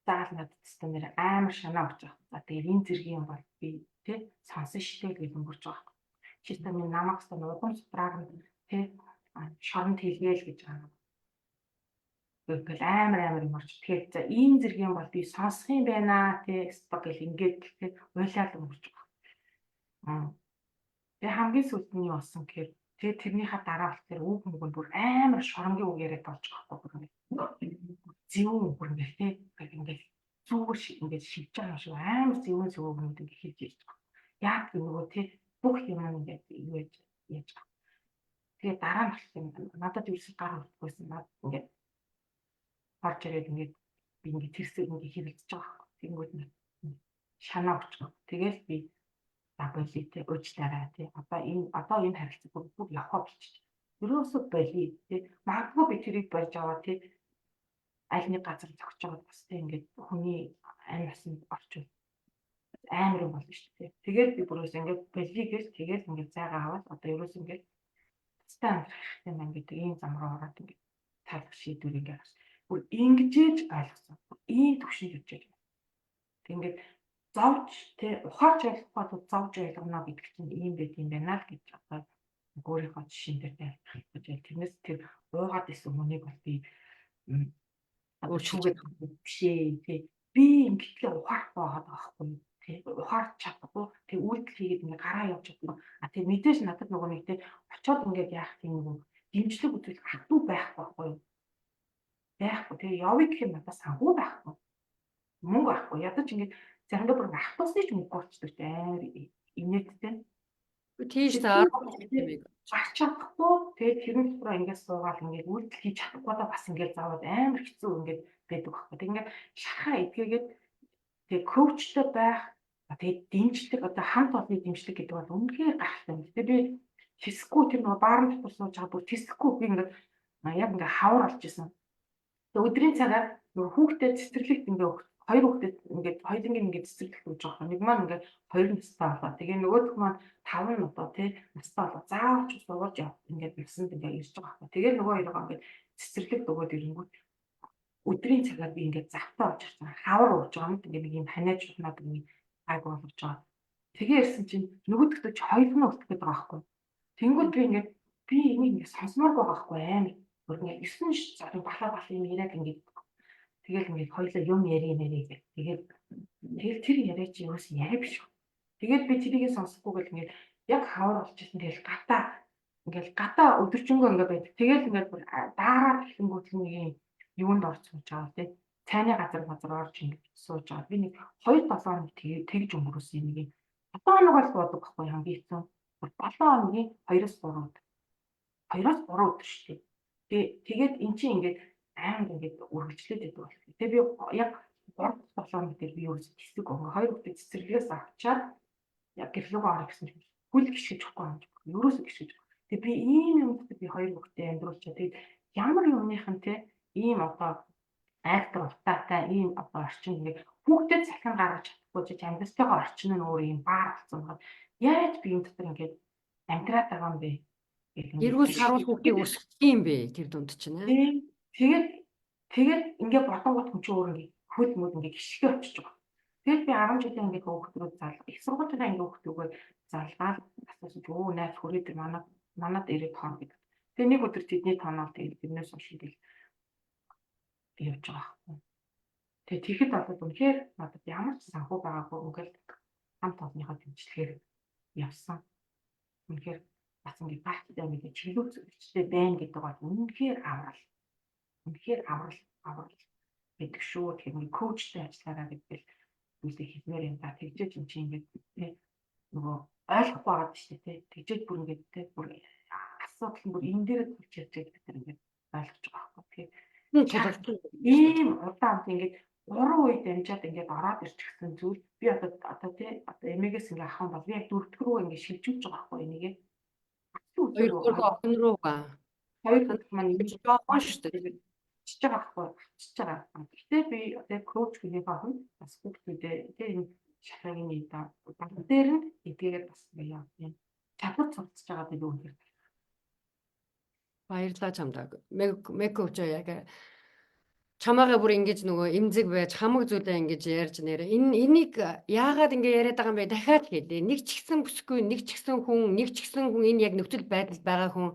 Заал надад тест нэр амар шанаа өгч байгаа. За тэгээд энэ зэргийн юм бол би тий сонсон штэ гэж өнгөрч байгаа. Чи та минь намайг хэвээр уган судраар нь тий шоронд хэлгээл гэж байгаа. Тэгэл амар амар юм орч. Тэгэхээр за ийм зэргийн бол би сонсох юм байна тий сток гэл ингээд тий уйлаад өнгөрч байгаа. Тэгээ хамгийн сүүлд нь юу болсон гэхээр Тэгээд тэрнийхээ дараа болохоор үг мөг нь бүр амар шоронгийн үг яриад болж байгаа байхгүй, бүр ингээд зөвүүн, бүр ингээд тий ингээд зүгээр ингээд шивж байгаа юм шиг амар зөвүүн зөвүүн үгнүүд ингээд хэлж ярьж байгаа. Яг нөгөө тий бүх юм ингээд юу яаж яаж байгаа. Тэгээд дараа нь болохоор надад ерөөсөө гар хүрдэггүйсэн. Над ингээд орж ирээд ингээд би ингээд тэрсэг ингээд хэрэлдэж байгаа байхгүй. Тэнгүүд нь шанаа өгч байгаа. Тэгэл би за болий те, уучлаарай те. Одоо энэ харилцаа бүр бүр явахаа болчих. Ерөөсөө болий те. Магадгүй би тэрийг болж аваа те. Аль нэг газар зогсож байгаад бас те ингээд хүний амь насанд орчвол амар юм болно шүү дээ. Тэгээд би бүрээс ингээд болий гэж тэгээд ингээд зайгаа аваад одоо ерөөсөө ингээд цэцтэй амьдрах хэрэгтэй байна гэдэг ийм зам руу ороод ингээд талах шийдвэр ингээд гарсан. Бүр ингэжээж ойлгосон. Ийм төвшөнд явж байгаа. Тэг ингээд зовж те ухаарч ойлгохгүй бол зовж ойлгоно гэдэг чинь ийм байт юм байна л гэж одоо өөрийнхөө жишээн дээр тайлбарлах гэж байна. Тэрнээс тэр уугаад исэн хүнийг бол би одоо шүүгээд биш ээ тий. Би ингэтлээ ухаарахгүй байгаа байхгүй тий. Ухаарч чадахгүй тий, үйлдэл хийгээд ингээ гараа явж чадахгүй. А тий, мэдээж надад нөгөө нэг тий очоод ингээд яах тийм нөгөө дэмжлэг үзүүлэх ах дүү байхгүй байхгүй юу? Байхгүй. Тэгээ явъя гэх юм надад санхүү байхгүй. Мөнгө байхгүй. Ядаж ингээд заримдаа бүр автобусны ч мөнгө болчдөг амар инээдтэй. Тийш та. Гарч чадахгүй, тэгээд тэрэн дотор ингээд суугаал ингээд үйлдэл хийж чадахгүй да, бас ингээд заавал амар хэцүү ингээд байдаг байхгүй. Тэг ингээд шархаа эдгээгээд тэгээд coach тэй байх, тэгээд дэмжлэг, одоо хамт олонны дэмжлэг гэдэг бол үнэхээр гайхалтай юм. Тэгээд би тэсэхгүй, тэр нөгөө баарн дотор сууж байгаа бүр тэсэхгүй, би ингээд яг ингээд хавар болж исэн. Тэгээд өдрийн цагаар нөгөө хүүхдэд цэцэрлэгт ингээд хоёр хүүхдэд ингээд хоёулангийн ингээд цэцэрлэгт өгч байгаа. Нэг маань ингээд 2 настай болоо. Тэгээ нөгөөх маань 5 одоо тий настай болоо. Заавал ч сургуулж яв. Ингээд насанд ингээд ирж байгаа байхгүй. Тэгээ нөгөө хоёроо ингээд цэцэрлэгт өгөөд ирэнгүүт өдрийн цагаар би ингээд завтаа болж ирсэн. Хавар ууж байгаа юм. Ингээд нэг юм ханиаж чухнаад ингээд гайг болгож байгаа. Тэгээ ирсэн чинь нөгөөдөгтөө чи хоёр нь үлдэх гээд байгаа байхгүй. Тэнгүүд би ингээд би энийг ингээд сонсомооргүй байгаа байхгүй, амар. Бүр ингээд 9 сарын балаа бал юм яриад ингээд тэгэл ингээд хоёлаа юм яри мэри гэх. Тэгэл тэр яриа чи юус яриа биш. Тэгээд би тэрийг сонсохгүй гэл ингээд яг хавар болчихсон. Тэгэл гадаа ингээд гадаа өдөржингөө ингээд байдаг. Тэгэл ингээд бүр daarаад эхлэнгүүт нэг юм юунд орж сууж байгаа тий. Цайны газар орж ингээд сууж байгаа. Би нэг 2 7 хоног тэгж өнгөрөөсөн юм нэг. 7 хоног бол буудаг байхгүй, хамгийн хэцүү. Бүр 7 хоногийн 2-оос 3 өдөр. 2-оос 3 өдөр шүү дээ. Тэгээд эн чинь ингээд амар ингээд үргэлжлээд байдаг болох. Тэгээ би яг 3 7 хоног дээр би ерөөсөө тэсэг өнгө хоёр хүүхдээ цэцэрлэгээс авчаад яг гэрлүүгөө орё гэсэн чинь хүл гიშгэж өгөхгүй юм. Ерөөсөө гიშгэж. Тэгээ би ийм юм дээр би хоёр хүүхдээ амьдруулчаа. Тэгээд ямар юмных нь те ийм одоо айхтар утаатай ийм одоо орчин ингээд хүүхдэд салхин гаргаж чадахгүй ч амьдралтайгаа орчин нь өөр ийм баар болсон байгаа. Яаж би юм дотор ингээд амьдраад байгаа юм бэ? Эргүүл саруул хүүхдийг өсгөх юм бэ тэр дунд чинь. Тэгээд ингээд бодонгууд хүн чинь өөр ингээд хөл мөл ингээд гიშгэ очиж байгаа. Тэгээд би 10 жилийн ингээд хүүхдүүд зал их сургуулийн ингээд хүүхдүүгээ залгаад асуусан чи өө найз хүрээ тэр манад ирээд хоно гэдэг. Тэгээд нэг өдөр тэдний тооноор тэгээд тэрнээс хойш ингээд явж байгаа байхгүй. Тэгээд тэгэхэд бол үнэхээр надад ямар ч санхүү байгаагүй, ингээл хамт олонныхоо дэмжлэгээр явсан. Үнэхээр бас ингээд гайхалтай ингээд чиглүүлэлттэй байна гэдэг бол үнэхээр аврал. Үнэхээр аврал аврал гэдэг шүү. Тэгэхээр ингээд coach тэй ажиллаараа гэдэг зүйлийг хэлмээр юм да. Тэгжээж юм чи ингээд тий нөгөө ойлгохгүй байгаа шүү дээ тий. Тэгжээж бүр ингээд тий бүр асуудал нь бүр энэ дээр тулж ярьж байгаа гэдэг тэр ингээд ойлгож байгаа байхгүй. Тэгэхээр ийм удаан ингээд 3 үе дамжаад ингээд ороод ирчихсэн зүйл би одоо тий одоо эмээгээс ингээд авах юм бол би яг дөрөвдүг рүү ингээд шилжүүлж байгаа байхгүй энийгээ. Хоёр дахь охин руугаа. Хоёр дахь маань ингэж жоохон шүү дээ. Чиж байгаа байхгүй, чиж байгаа. Гэтэ би одоо coach хүнийхээ хувьд бас хүүхдүүдээ тий энэ шахаагийн баг дээр нь эдгээгээд бас ингээд яа юм чадвар суралцж байгаа гэдэг үнэхээр. Баярлалаа чамдаа. Мэг coach яг чамаагаа бүр ингэж нөгөө эмзэг байж хамаг зүйлээ ингэж ярьж нэр энэ энийг яагаад ингэ яриад байгаа юм бэ, дахиад хэлээ. Нэг ч ихсэн бүсгүй, нэг ч ихсэн хүн, нэг ч ихсэн хүн энэ яг нөхцөл байдал байгаа хүн,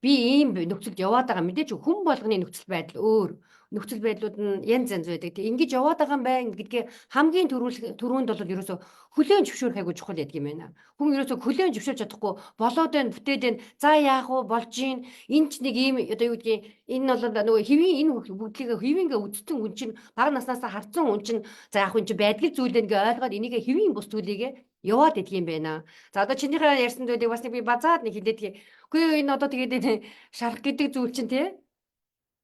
би ийм нөхцөлд яваад байгаа. Мэдээж хүн болгоны нөхцөл байдал өөр. нөхцөл байдлууд нь янз янз байдаг. Тэг ингэж яваад байгаа юм байна гэдгээ хамгийн түрүүнд бол ерөөсөө хүлээн зөвшөөрөх айгуу чухал байдаг юм байна. Хүн ерөөсөө хүлээн зөвшөөрч чадахгүй болоод байна, бүтээд байна. За яах вэ? Болж гин. Энэ ч нэг ийм одоо юу гэдгийг энэ бол нөгөө хэвийн энэ бүгдлийг хэвийнгээ үздсэн хүн чинь бага наснаас харцсан хүн чинь за яах вэ чи байдгал зүйл ингээ ойлгоод энийг хэвийн бус зүйлийг яваад идэх юм байна. За одоо чинийхээ ярьсан зүйлийг бас нэг би базаад нэг хэлээд. Үгүй, энэ одоо тэгээд шарах гэдэг зүйл чинь тий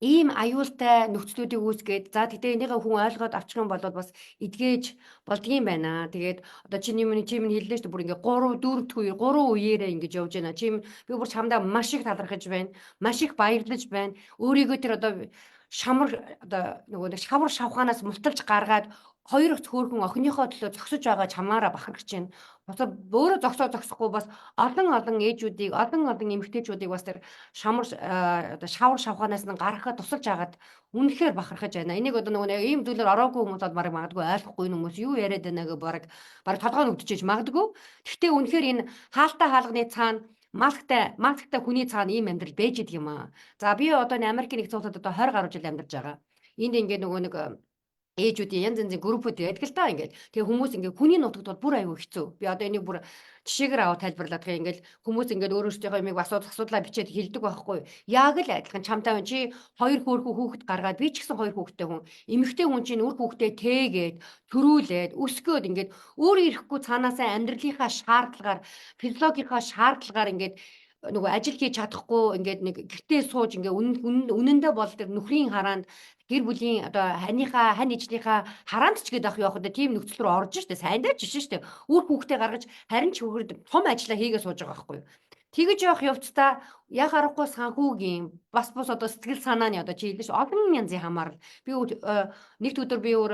ийм аюултай нөхцлүүдийг үүсгээд, за тэгтээ энийгээ хүн ойлгоод авчих юм бол бас эдгэж болдгийм байна. Тэгээд одоо чиний минь чи минь хэллээ шүү дээ, бүр ингээ 3 4 дахь үе 3 үеэрээ ингэж явж байна. Чи би бүр чамдаа маш их талархаж байна. Маш их баярлаж байна. Өөрийгөө тэр одоо шамар одоо нөгөө нэг шавар шавхаанаас мулталж гаргаад хоёр их хөөрхөн охиныхоо төлөө зогсож байгаа чамаараа бахархаж байна. Бас өөрөө зогсоо зогсохгүй бас олон олон ээжүүдийг, олон олон эмэгтэйчүүдийг бас тэр шамар одоо шавар шавхаанаас нь гаргахад тусалж хагаад үнэхээр бахархаж байна. Энийг одоо нөгөө ийм зүйлээр ороогүй хүмүүс бол бараг магадгүй ойлгохгүй, хүмүүс юу яриад байна гэ бараг бараг толгой нүгдчихэж магадгүй. Гэхдээ үнэхээр энэ хаалтай хаалганы цаана масктай масктай хүний цаана ийм амьдрал байж идэг юм аа. За, би одоо Америкийн нэгдсэн улсад одоо 20 гаруй жил амьдарч байгаа. Энд ингээд нөгөө нэг ээжүүдийн янз янзын группүүд байдаг л та ингээд. Тэгээ хүмүүс ингээд хүний нутагт бол бүр аюу хэцүү. Би одоо энийг бүр жишээгээр аваад тайлбарлаад байгаа. Ингээд хүмүүс ингээд өөр өөрсдийнхөө юмыг асуудлаа бичээд хэлдэг байхгүй. Яг л адилхан чамтай чи хоёр хөөрхөн хүүхэд гаргаад, би ч гэсэн хоёр хүүхэдтэй хүн. Эмэгтэй хүн чинь үр хүүхдээ тээгээд, төрүүлээд, өсгөөд ингээд өөр ирэхгүй цаанаасаа амьдралынхаа шаардлагаар, физиологийнхаа шаардлагаар ингээд нөгөө ажил хийж чадахгүй ингээд нэг гэртээ сууж ингээ үнэндээ бол тэр нөхрийн хараанд, гэр бүлийн одоо ханыхаа хань ижлийнхаа хараанд ч гэдэг ах явах одоо тийм нөхцөл рүү орж штэ, сайндаа ч биш штэ, үр хүүхдээ гаргаж харин ч хөрөд том ажиллаа хийгээ сууж байгаа байхгүй юу. Тэгэж явах явцдаа яг аргагүй санхүүгийн бас бус одоо сэтгэл санааны одоо чи хэлсэн олон янзын хамаарал. Би нэгд өдөр би өөр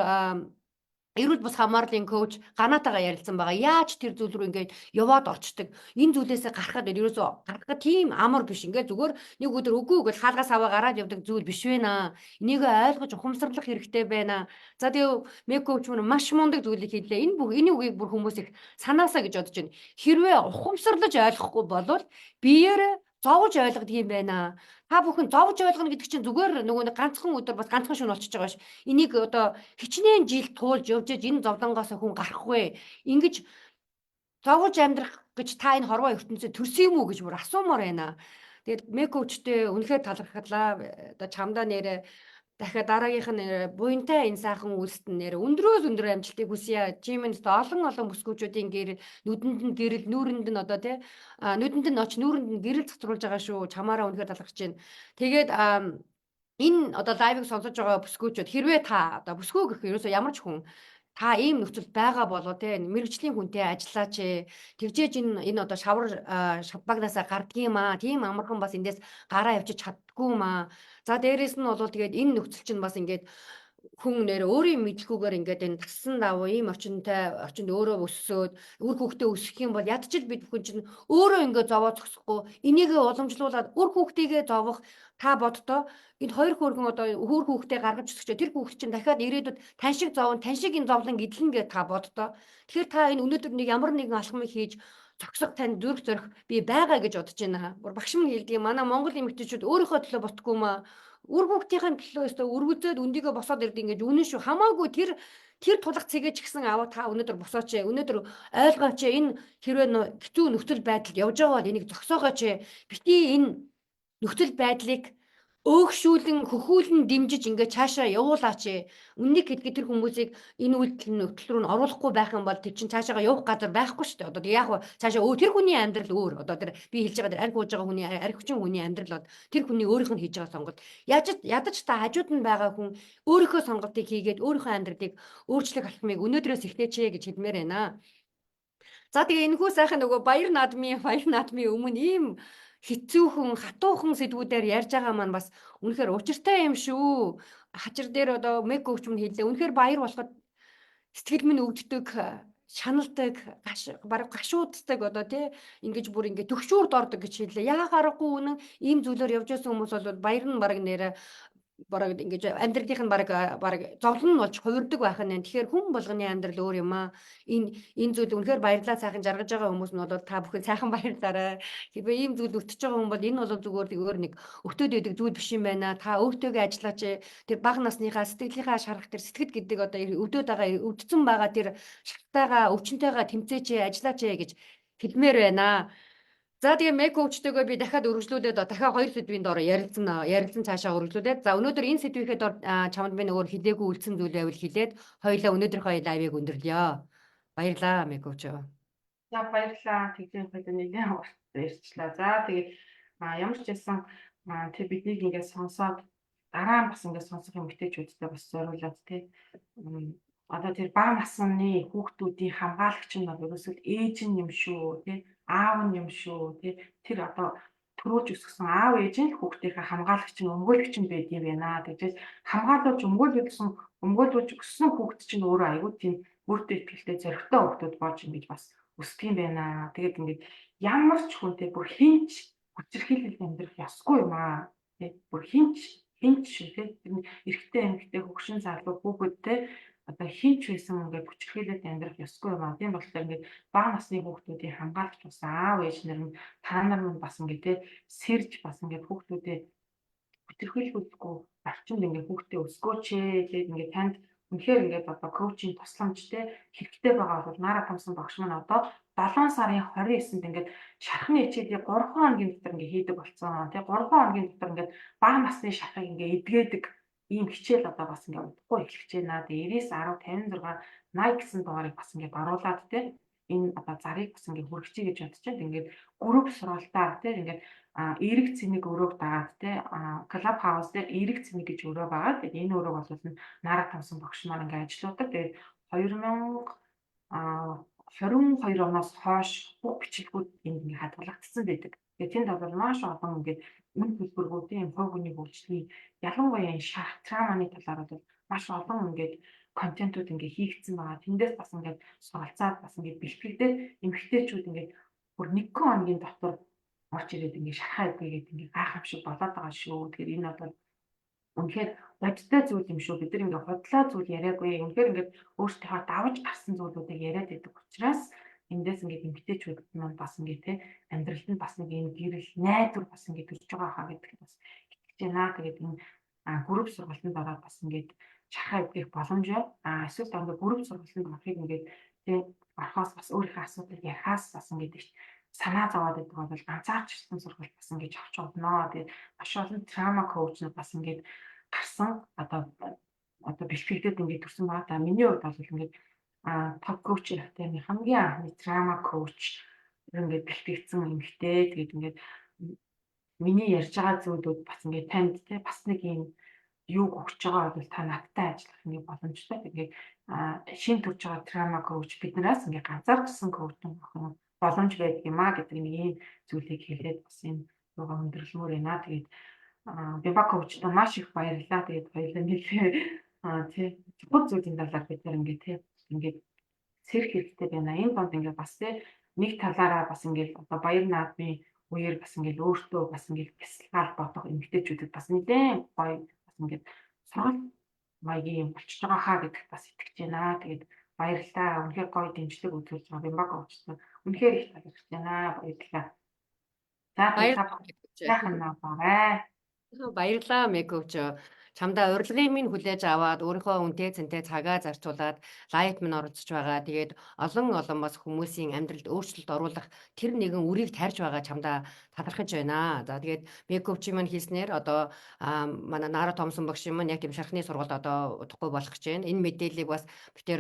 эрүүл бус хамаарлын коуч Ганаатайгаа ярилцсан байгаа. Яаж тэр зүйл рүү ингээд яваад орчдөг. Энэ зүйлээсээ гарахад ерөөсөө гарахад тийм амар биш. Ингээд зүгээр нэг өдөр үгүй гэж хаалгаас аваа гараад явдаг зүйл биш вэ наа. Энийг ойлгож ухамсарлах хэрэгтэй байна. За, тэгээ мэг коуч мөн маш мундаг зүйлийг хэллээ. Энэ бүх энэ үгийг бүр хүмүүс их санаасаа гэж бодож байна. Хэрвээ ухамсарлаж ойлгохгүй болвол биеэр зовж ойлгодог юм байна. Та бүхэн зовж ойлгоно гэдэг чинь зүгээр нөгөө нэг ганцхан өдөр бас ганцхан шөнө болчихж байгаа ш. Энийг одоо хичнээн жил туулж явж ээж энэ зовлонгоос хүн гарахгүй. Ингэж зовж амьдрах гэж та энэ хорвоо ертөнцид төрсөн юм уу гэж бүр асуумаар байна. Тэгээд мекоучтэй үнэхээр талархлаа. Одоо чамдаа нэрээ дахиад дараагийнх нь буянтай энэ сайхан үйлсэд нь нэр өндрөөс өндөр амжилтыг хүсье. Чимэнд олон олон бүсгүүчүүдийн гэрэл нүдэнд нь гэрэл, нүүрэнд нь одоо тий нүдэнд нь оч нүүрэнд нь гэрэл цацруулж байгаа шүү. Чамаараа үнэхээр талархаж байна. Тэгээд энэ одоо live ыг сонсож байгаа бүсгүүчүүд, хэрвээ та одоо бүсгүй гэх ерөөсөө ямар ч хүн та ийм нөхцөл байгаа болоо те мэргэжлийн хүнтэй ажиллаач, тэгжээж энэ энэ одоо шавар шавбагнаасаа гардгийн юм аа, тийм амархан бас эндээс гараа явчих чаддгүй юм аа. За, дээрэс нь бол тэгээд энэ нөхцөл чинь бас ингээд хүн нэр өөрийн мэдлгүйгээр ингээд энэ тассан давуу ийм орчинтай орчинд өөрөө өссөөд үр хүүхдээ өсгөх юм бол ядчил бид бүхэн чинь өөрөө ингээд зовоо зогсохгүй энийгээ уламжлуулад үр хүүхдийгээ зовох. Та боддоо, энэ хоёр хөөрхөн одоо хүүр хүүхдээ гаргаж өсгөчөө тэр хүүхд чинь дахиад ирээдүйд тань шиг зовно, тань шиг энэ зовлон гэдлэн гэж та боддоо. Тэгэхээр та энэ өнөөдөр нэг ямар нэгэн алхмыг хийж зогсох танд зүрх зорих би байгаа гэж бодож байна. Бүр багш минь хэлдэг, манай Монгол эмэгтэйчүүд өөрийнхөө төлөө ботгүй маа, үр хүүхдийн төлөө өстө өргөзөөд өндийгөө босоод ирдэг ингэж үнэн шүү. Хамаагүй тэр тэр тулах цэгээ ч гэсэн аваа та өнөөдөр босооч, өнөөдөр ойлгооч, энэ хэрвээ хэцүү нөхцөл байдалд явж байгаа бол энийг зогсоогооч, бити энэ нөхцөл байдлыг өөгшүүлэн хөхүүлэн дэмжиж ингээд цаашаа явуулаач. Үннийг хэлэхэд тэр хүмүүсийг энэ үйлдэл нөхцөл рүү нь оруулахгүй байх юм бол тэр чинь цаашаага явах газар байхгүй шүү дээ. Одоо яг цаашаа өө тэр хүний амьдрал өөр. Одоо тэр би хэлж байгаа тэр арх ууж байгаа хүний, арх хүчин хүний амьдрал бол тэр хүний өөрийнх нь хийж байгаа сонголт. Яаж ядаж та хажууд нь байгаа хүн өөрийнхөө сонголтыг хийгээд өөрийнхөө амьдралыг өөрчлөх алхмыг өнөөдрөөс эхлээч гэж хэлмээр байна. За, тэгээ энэхүү сайхан нөгөө баяр наадмын өмнө ийм хэцүүхэн, хатуухан сэдвүүдээр ярьж байгаа маань бас үнэхээр учиртай юм шүү. Хачир дээр одоо мэг коуч минь хэллээ. Үнэхээр баяр болоход сэтгэл минь өвддөг, шаналдаг, бараг гашууддаг одоо тий ингэж бүр ингэ төгшүүрд ордог гэж хэллээ. Яа харахгүй үнэн ийм зүйлээр явж байсан хүмүүс бол баяр нь бараг нэрэ Бараг ингэж амьдралынх нь бараг зовлон нь болж хувирдаг байх нь. Тэгэхээр хүн болгоны амьдрал өөр юм аа. Энэ зүйл үнэхээр баярлалаа, сайхан жаргаж байгаа хүмүүс нь бол та бүхэн сайхан баярлаарай. Хэрвээ ийм зүйл өтөж байгаа хүн бол энэ бол зүгээр өөр нэг өтөөд байдаг зүйл биш юм байна. Та өөртөөгөө ажиллаач. Тэр бага насныхаа сэтгэлийнхаа шарах, тэр сэтгэл гэдэг одоо өвдөд байгаа, өвдсөн байгаа тэр шартайгаа, өвчнөтэйгээ тэмцээч, ажиллаач гэж хэлмээр байна. За, тэгээ мэ коучтэйгөө би дахиад өргөжлүүлээд дахиад хоёр сэдвийн дор ярилцсан цаашаа өргөжлүүлээд, за, өнөөдөр энэ сэдвийнхээ дор чамд би нөгөө хэлээгүй үлдсэн зүйл байвал хэлээд хоёулаа өнөөдрийнхөө live ыг өндөрлөё. Баярлалаа, мэ коуч. За, баярлалаа. Тэгжээ хоёул нэлээд урт ярьчлаа. За, тэгээд ямар ч байсан тэр биднийг ингээд сонсоод дараа нь бас ингээд сонсох эмэгтэйчүүдтэй бас зориулаад, тий, одоо тэр бага насны хүүхдүүдийн хамгаалагч нь бол ерөөсөө ээж нь юм шүү, тий, аав нь юм шүү, тий. Тэр одоо төрүүлж өсгөсөн аав ээж нь хүүхдийнхээ хамгаалагч нь, өмгөөлөгч нь байдаг юм байна тэгжээс хамгаалуулж өмгөөлүүлж өссөн хүүхд чинь өөрөө аягүй тийм өөртөө итгэлтэй, зоригтой хүүхдүүд болж ингэж бас өсдөг юм байна. Тэгээд ингээд ямар ч хүнтэй, бүр хэн ч хүчирхийлэл амьдрах ёсгүй юм аа, тий. Бүр хэн ч, хэн ч шүү, тий. Тэр эрэгтэй, эмэгтэй, хөгшин, залуу, хүүхэдтэй, одоо хэн ч байсан ингээд хүчирхийлээд амьдрах ёсгүй юм аа. Тийм болохоор ингээд бага насны хүүхдүүдийн хамгаалагч бас аав ээж нар нь, та нар нь бас ингээд, тий, сэрж, бас ингээд хүүхдүүдэд хүчирхийлэхгүй орчинд ингээд хүүхдээ өсгөөч ээ. Тэгээд ингээд танд үнэхээр ингээд одоо coaching тусламжтай хэрэгтэй байгаа бол Нара Томсон багш маань одоо 7 сарын 29-нд ингээд шархны хичээлийг 3 хоногийн дотор ингээд хийдэг болсон. Тэгээ 3 хоногийн дотор ингээд бага насны шархыг ингээд эдгээдэг ийм хичээл одоо бас ингээд удахгүй эхлэж байна. Тэгээ 99 10 56 80 гэсэн дугаарыг бас ингээд оруулаад, те, энэ одоо зарыг бас ингээд хүргэчихье гэж бодож байна. Ингээд групп сургалтаар, те, ингээд эерэг цэник өрөөг дагаад, те, Club House дээр эерэг цэник гэж өрөө байгаа. Тэгээд энэ өрөөг бол Нара Томсон багш маань ингээд ажилладаг. Тэгээд 2022 оноос хойш бүх бичлэгүүд энд ингээд хадгалагдсан байдаг. Тэгээд тэнд бол маш олон ингээд үн төлбөргүүдийн, хувь хүний хөгжлийн, ялангуяа энэ шарх, trauma ны талаар бол маш олон ингээд контентууд ингээд хийгдсэн байгаа. Тэндээс бас ингээд суралцаад, бас ингээд бэлтгэгдээд, эмэгтэйчүүд ингээд бүр нэгэн хоногийн дотор орж ирээд ингээд шархаа эдгээгээд ингээд гайхамшиг болоод байгаа шүү. Тэгэхээр энэ бол үнэхээр бодиттой зүйл юм шүү. Бид нар ингээд худлаа зүйл яриаггүй. Үнэхээр ингээд өөрсдийнхөө давж гарсан зүйлүүдийг яриад байдаг учраас эндээс ингээд эмэгтэйчүүд маань бас ингээд, те, амьдралд нь бас нэг юм гэрэл, найдвар бас ингээд төрж байгаа хаа гэдэгт бас итгэж байна. Тэгээд энэ групп сургалтанд ороод бас ингээд шархаа эдгэх боломж байна. А эсвэл ингээд групп сургалтанд орохыг ингээд, те, орохоос, бас өөрийнхөө асуудлыг ярихаас бас ингээд их санаа зовоод байдаг бол ганцаарчсан сургалт бас ингэж авч болно. Тэгээд маш олон trauma coach нар бас ингээд гарсан, одоо бэлтгэгдээд ингээд төрсэн байгаа. Та миний хувьд бол ингээд топ coach гэдэг хамгийн анхны trauma coach ингээд бэлтгэгдсэн эмэгтэй. Тэгээд ингээд миний ярьж байгаа зүйлүүд бас ингээд танд, те, бас нэг юм юуг өгч байгаа бол та надтай ажиллах ингээд боломжтой. Тэгээд шинэ төрж байгаа trauma coach биднээс ингээд ганцаарчсан коуч авах боломж байдаг юм а гэдэг нэг ийм зүйлийг хэлээд бас энэ юугаа өндөрлөмөр байна. Тэгээд Биба коучтой маш их баярлалаа. Тэгээд баярлалаа нэлээ тий, чухал зүйлийн талаар бид нар ингээд, тий, ингээд сэрэх хэрэгтэй байна. Энэ донд ингээд бас, тий, нэг талаараа бас ингээд одоо баяр наадмын үеэр бас ингээд өөртөө бас ингээд бясалгаал бодох эмэгтэйчүүдэд бас нэлээд гоё бас ингээд сургалт маягийн юм болчихж байгаа хаа гэдэгт бас итгэж байна. Тэгээд баярлалаа. Үнэхээр гоё дэмжлэг үзүүлж байгаа Бимба коучтой үнэхээр их талархаж байна. Баярлалаа. За, сайхан наваарай. Баярлалаа, Мекөвч. Чамдаа урилгын минь хүлээж аваад, өөрийнхөө үнэтэй цэнтэй цагаа зарцуулаад live минь оролцож байгаа. Тэгээд олон олон бас хүмүүсийн амьдралд өөрчлөлт оруулах тэр нэгэн үрийг тарьж байгаа чамдаа талархаж байна. За, тэгээд Мекөвч маань хэлснээр одоо манай Нара Томсон багш маань яг тийм шархны сургалт одоо удахгүй болох гэж байна. Энэ мэдээллийг бас бид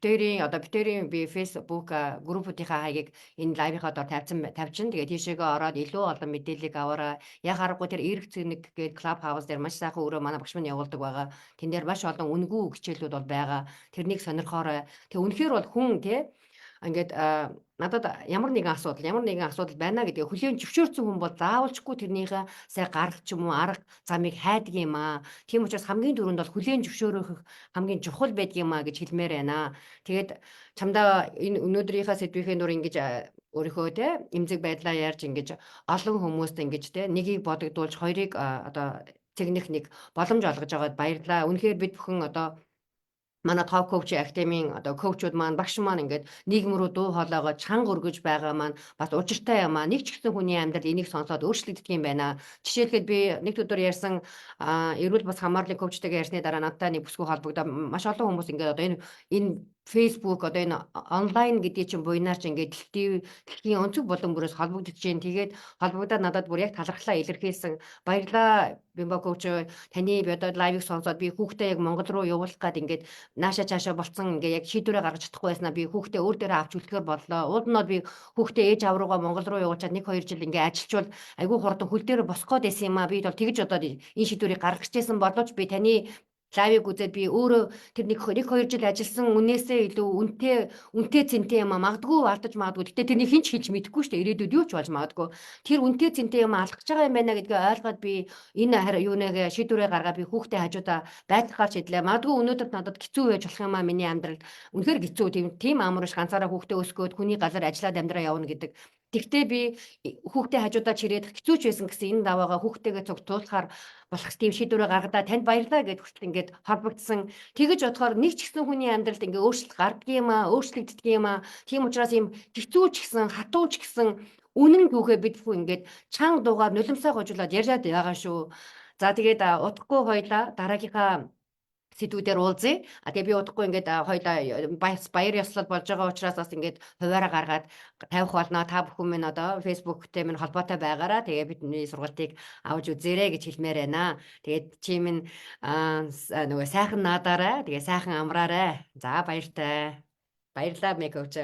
хоёрын одоо бид хоёрын би Facebook группүүдийнхаа хаягийг энэ live ынхаа дор тавьсан тавьчин. Тэгээд тийшээгээ ороод илүү олон мэдээллийг аваарай. Яг аргагүй тэр эерэг цэник гээд Club House дээр маш сайхан өрөө манай багш маань явуулдаг байгаа. Тэн дээр маш олон үнэгүй хичээлүүд бол байгаа. Тэрнийг сонирхоорой. Тэг үнэхээр бол хүн, те, ингээд надад ямар нэгэн асуудал байна гэдгээ хүлээн зөвшөөрсөн хүн бол заавалчгүй тэрнийхээ сай гарах ч юм уу арга замыг хайдаг юм аа. Тийм учраас хамгийн түрүүнд бол хүлээн зөвшөөрөх хамгийн чухал байдаг юм аа гэж хэлмээр байна. Тэгээд чамдаа энэ өнөөдрийнхээ сэдвийнхээ дур ингэж өөрийнхөө, те, эмзэг байдлаа ярьж, ингэж олон хүмүүст ингэж, те, нэгийг бодогдуулж, хоёрыг одоо цэгнэх нэг боломж олгож байгаад баярлалаа. Үнэхээр бид бүхэн одоо манай Top Coach Академийн одоо coach ууд маань, багш маань ингээд нийгэм рүү дуу хоолойгоо чанга өргөж байгаа маань бас учиртай юм аа. Нэг ч гэсэн хүний амьдрал энийг сонсоод өөрчлөгддөг юм байна. Жишээлбэл, би нэг өдөр ярьсан, эрүүл бас хамаарлын coach тэйгээ ярьсны дараа надтай нэг бүсгүй холбогдоо. Маш олон хүмүүс ингээд одоо энэ Facebook, одоо энэ онлайн гэдгийг чинь буйнаар ч ингээд дэлхийн өнцөг булан бүрээс холбогдож байна. Тэгээд холбогдоод надад бүр яг талархлаа илэрхийлсэн. "Баярлаа, Бимба coach, таны би одоо live ыг сонсоод би хүүхдээ яг Монгол руу явуулах гад ингээд нааша цаашаа болцсон, ингээд яг шийдвэрээ гаргаж чадахгүй байснаа би хүүхдээ өөр дээрээ авч үлдэхээр боллоо. Уул нь би хүүхдээ ээж аав руугаа Монгол руу явуулчаад 1 2 жил ингээд ажиллачвал айгүй хурдан хөл дээр босох гээд байсан юм аа. Би бол тэгж одоо энэ шийдвэрийг гаргаж ирсэн боловч би таны live ыг үзээд би өөрөө тэр нэг хоёр жил ажилласан үнээсээ илүү үнэтэй цэнтэй юм а магадгүй алдаж магадгүй. Гэтэ тэрний хэн ч хэлж мэдэхгүй шүү дээ. Ирээдүйд юу ч болж магадгүй. Тэр үнэтэй цэнтэй юм алах гэж байгаа юм байна гэдгээ ойлгоод би энэ юу нэг шийдвэрээ гаргаа, би хүүхдээ хажуудаа байлгахаар шийдлээ. Магадгүй өнөөдөр надад хэцүү байж болох юм а, миний амьдрал. Үнэхээр хэцүү, тийм амар биш, ганцаараа хүүхдээ өсгөөд хүний газар ажиллаад амьдраа явна гэдэг. Тэгтээ би хүүхдээ хажуудаа чирээд хэцүү ч байсан гэсэн энэ даваагаа хүүхдтэйгээ цуг туулахаар болох тийм шийдвэрээ гаргадаа, танд баярлалаа гэд хүртэл ингээд холбогдсон. Тэгэж бодохоор нэг ч гэсэн хүний амьдралд ингээд өөрчлөлт гардаг юм аа, өөрчлөгддөг юм аа. Тийм учраас ийм хэцүү ч гэсэн, хатуу ч гэсэн үнэн түүхээ бид бүхэн ингээд чанга дуугаар нулимсаа гожуулаад яриад байгаа шүү. За, тэгээд удахгүй хоёлаа дараагийнхаа сэдвүүдээр уулзъя. А тэгээ би удахгүй ингээд хоёлаа бас баяр ёслол болж байгаа учраас бас ингээд хувиараа гаргаад тавих болно. Та бүхэн минь одоо Facebook-тэй минь холбоотой байгаараа. Тэгээ бидний сургалтыг авч үзээрэй гэж хэлмээр байна. Тэгээд чи минь нөгөө сайхан наадаарай. Тэгээ сайхан амраарай. За, баяртай. Баярлалаа, coach.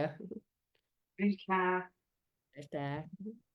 Баярлалаа. Баяртай.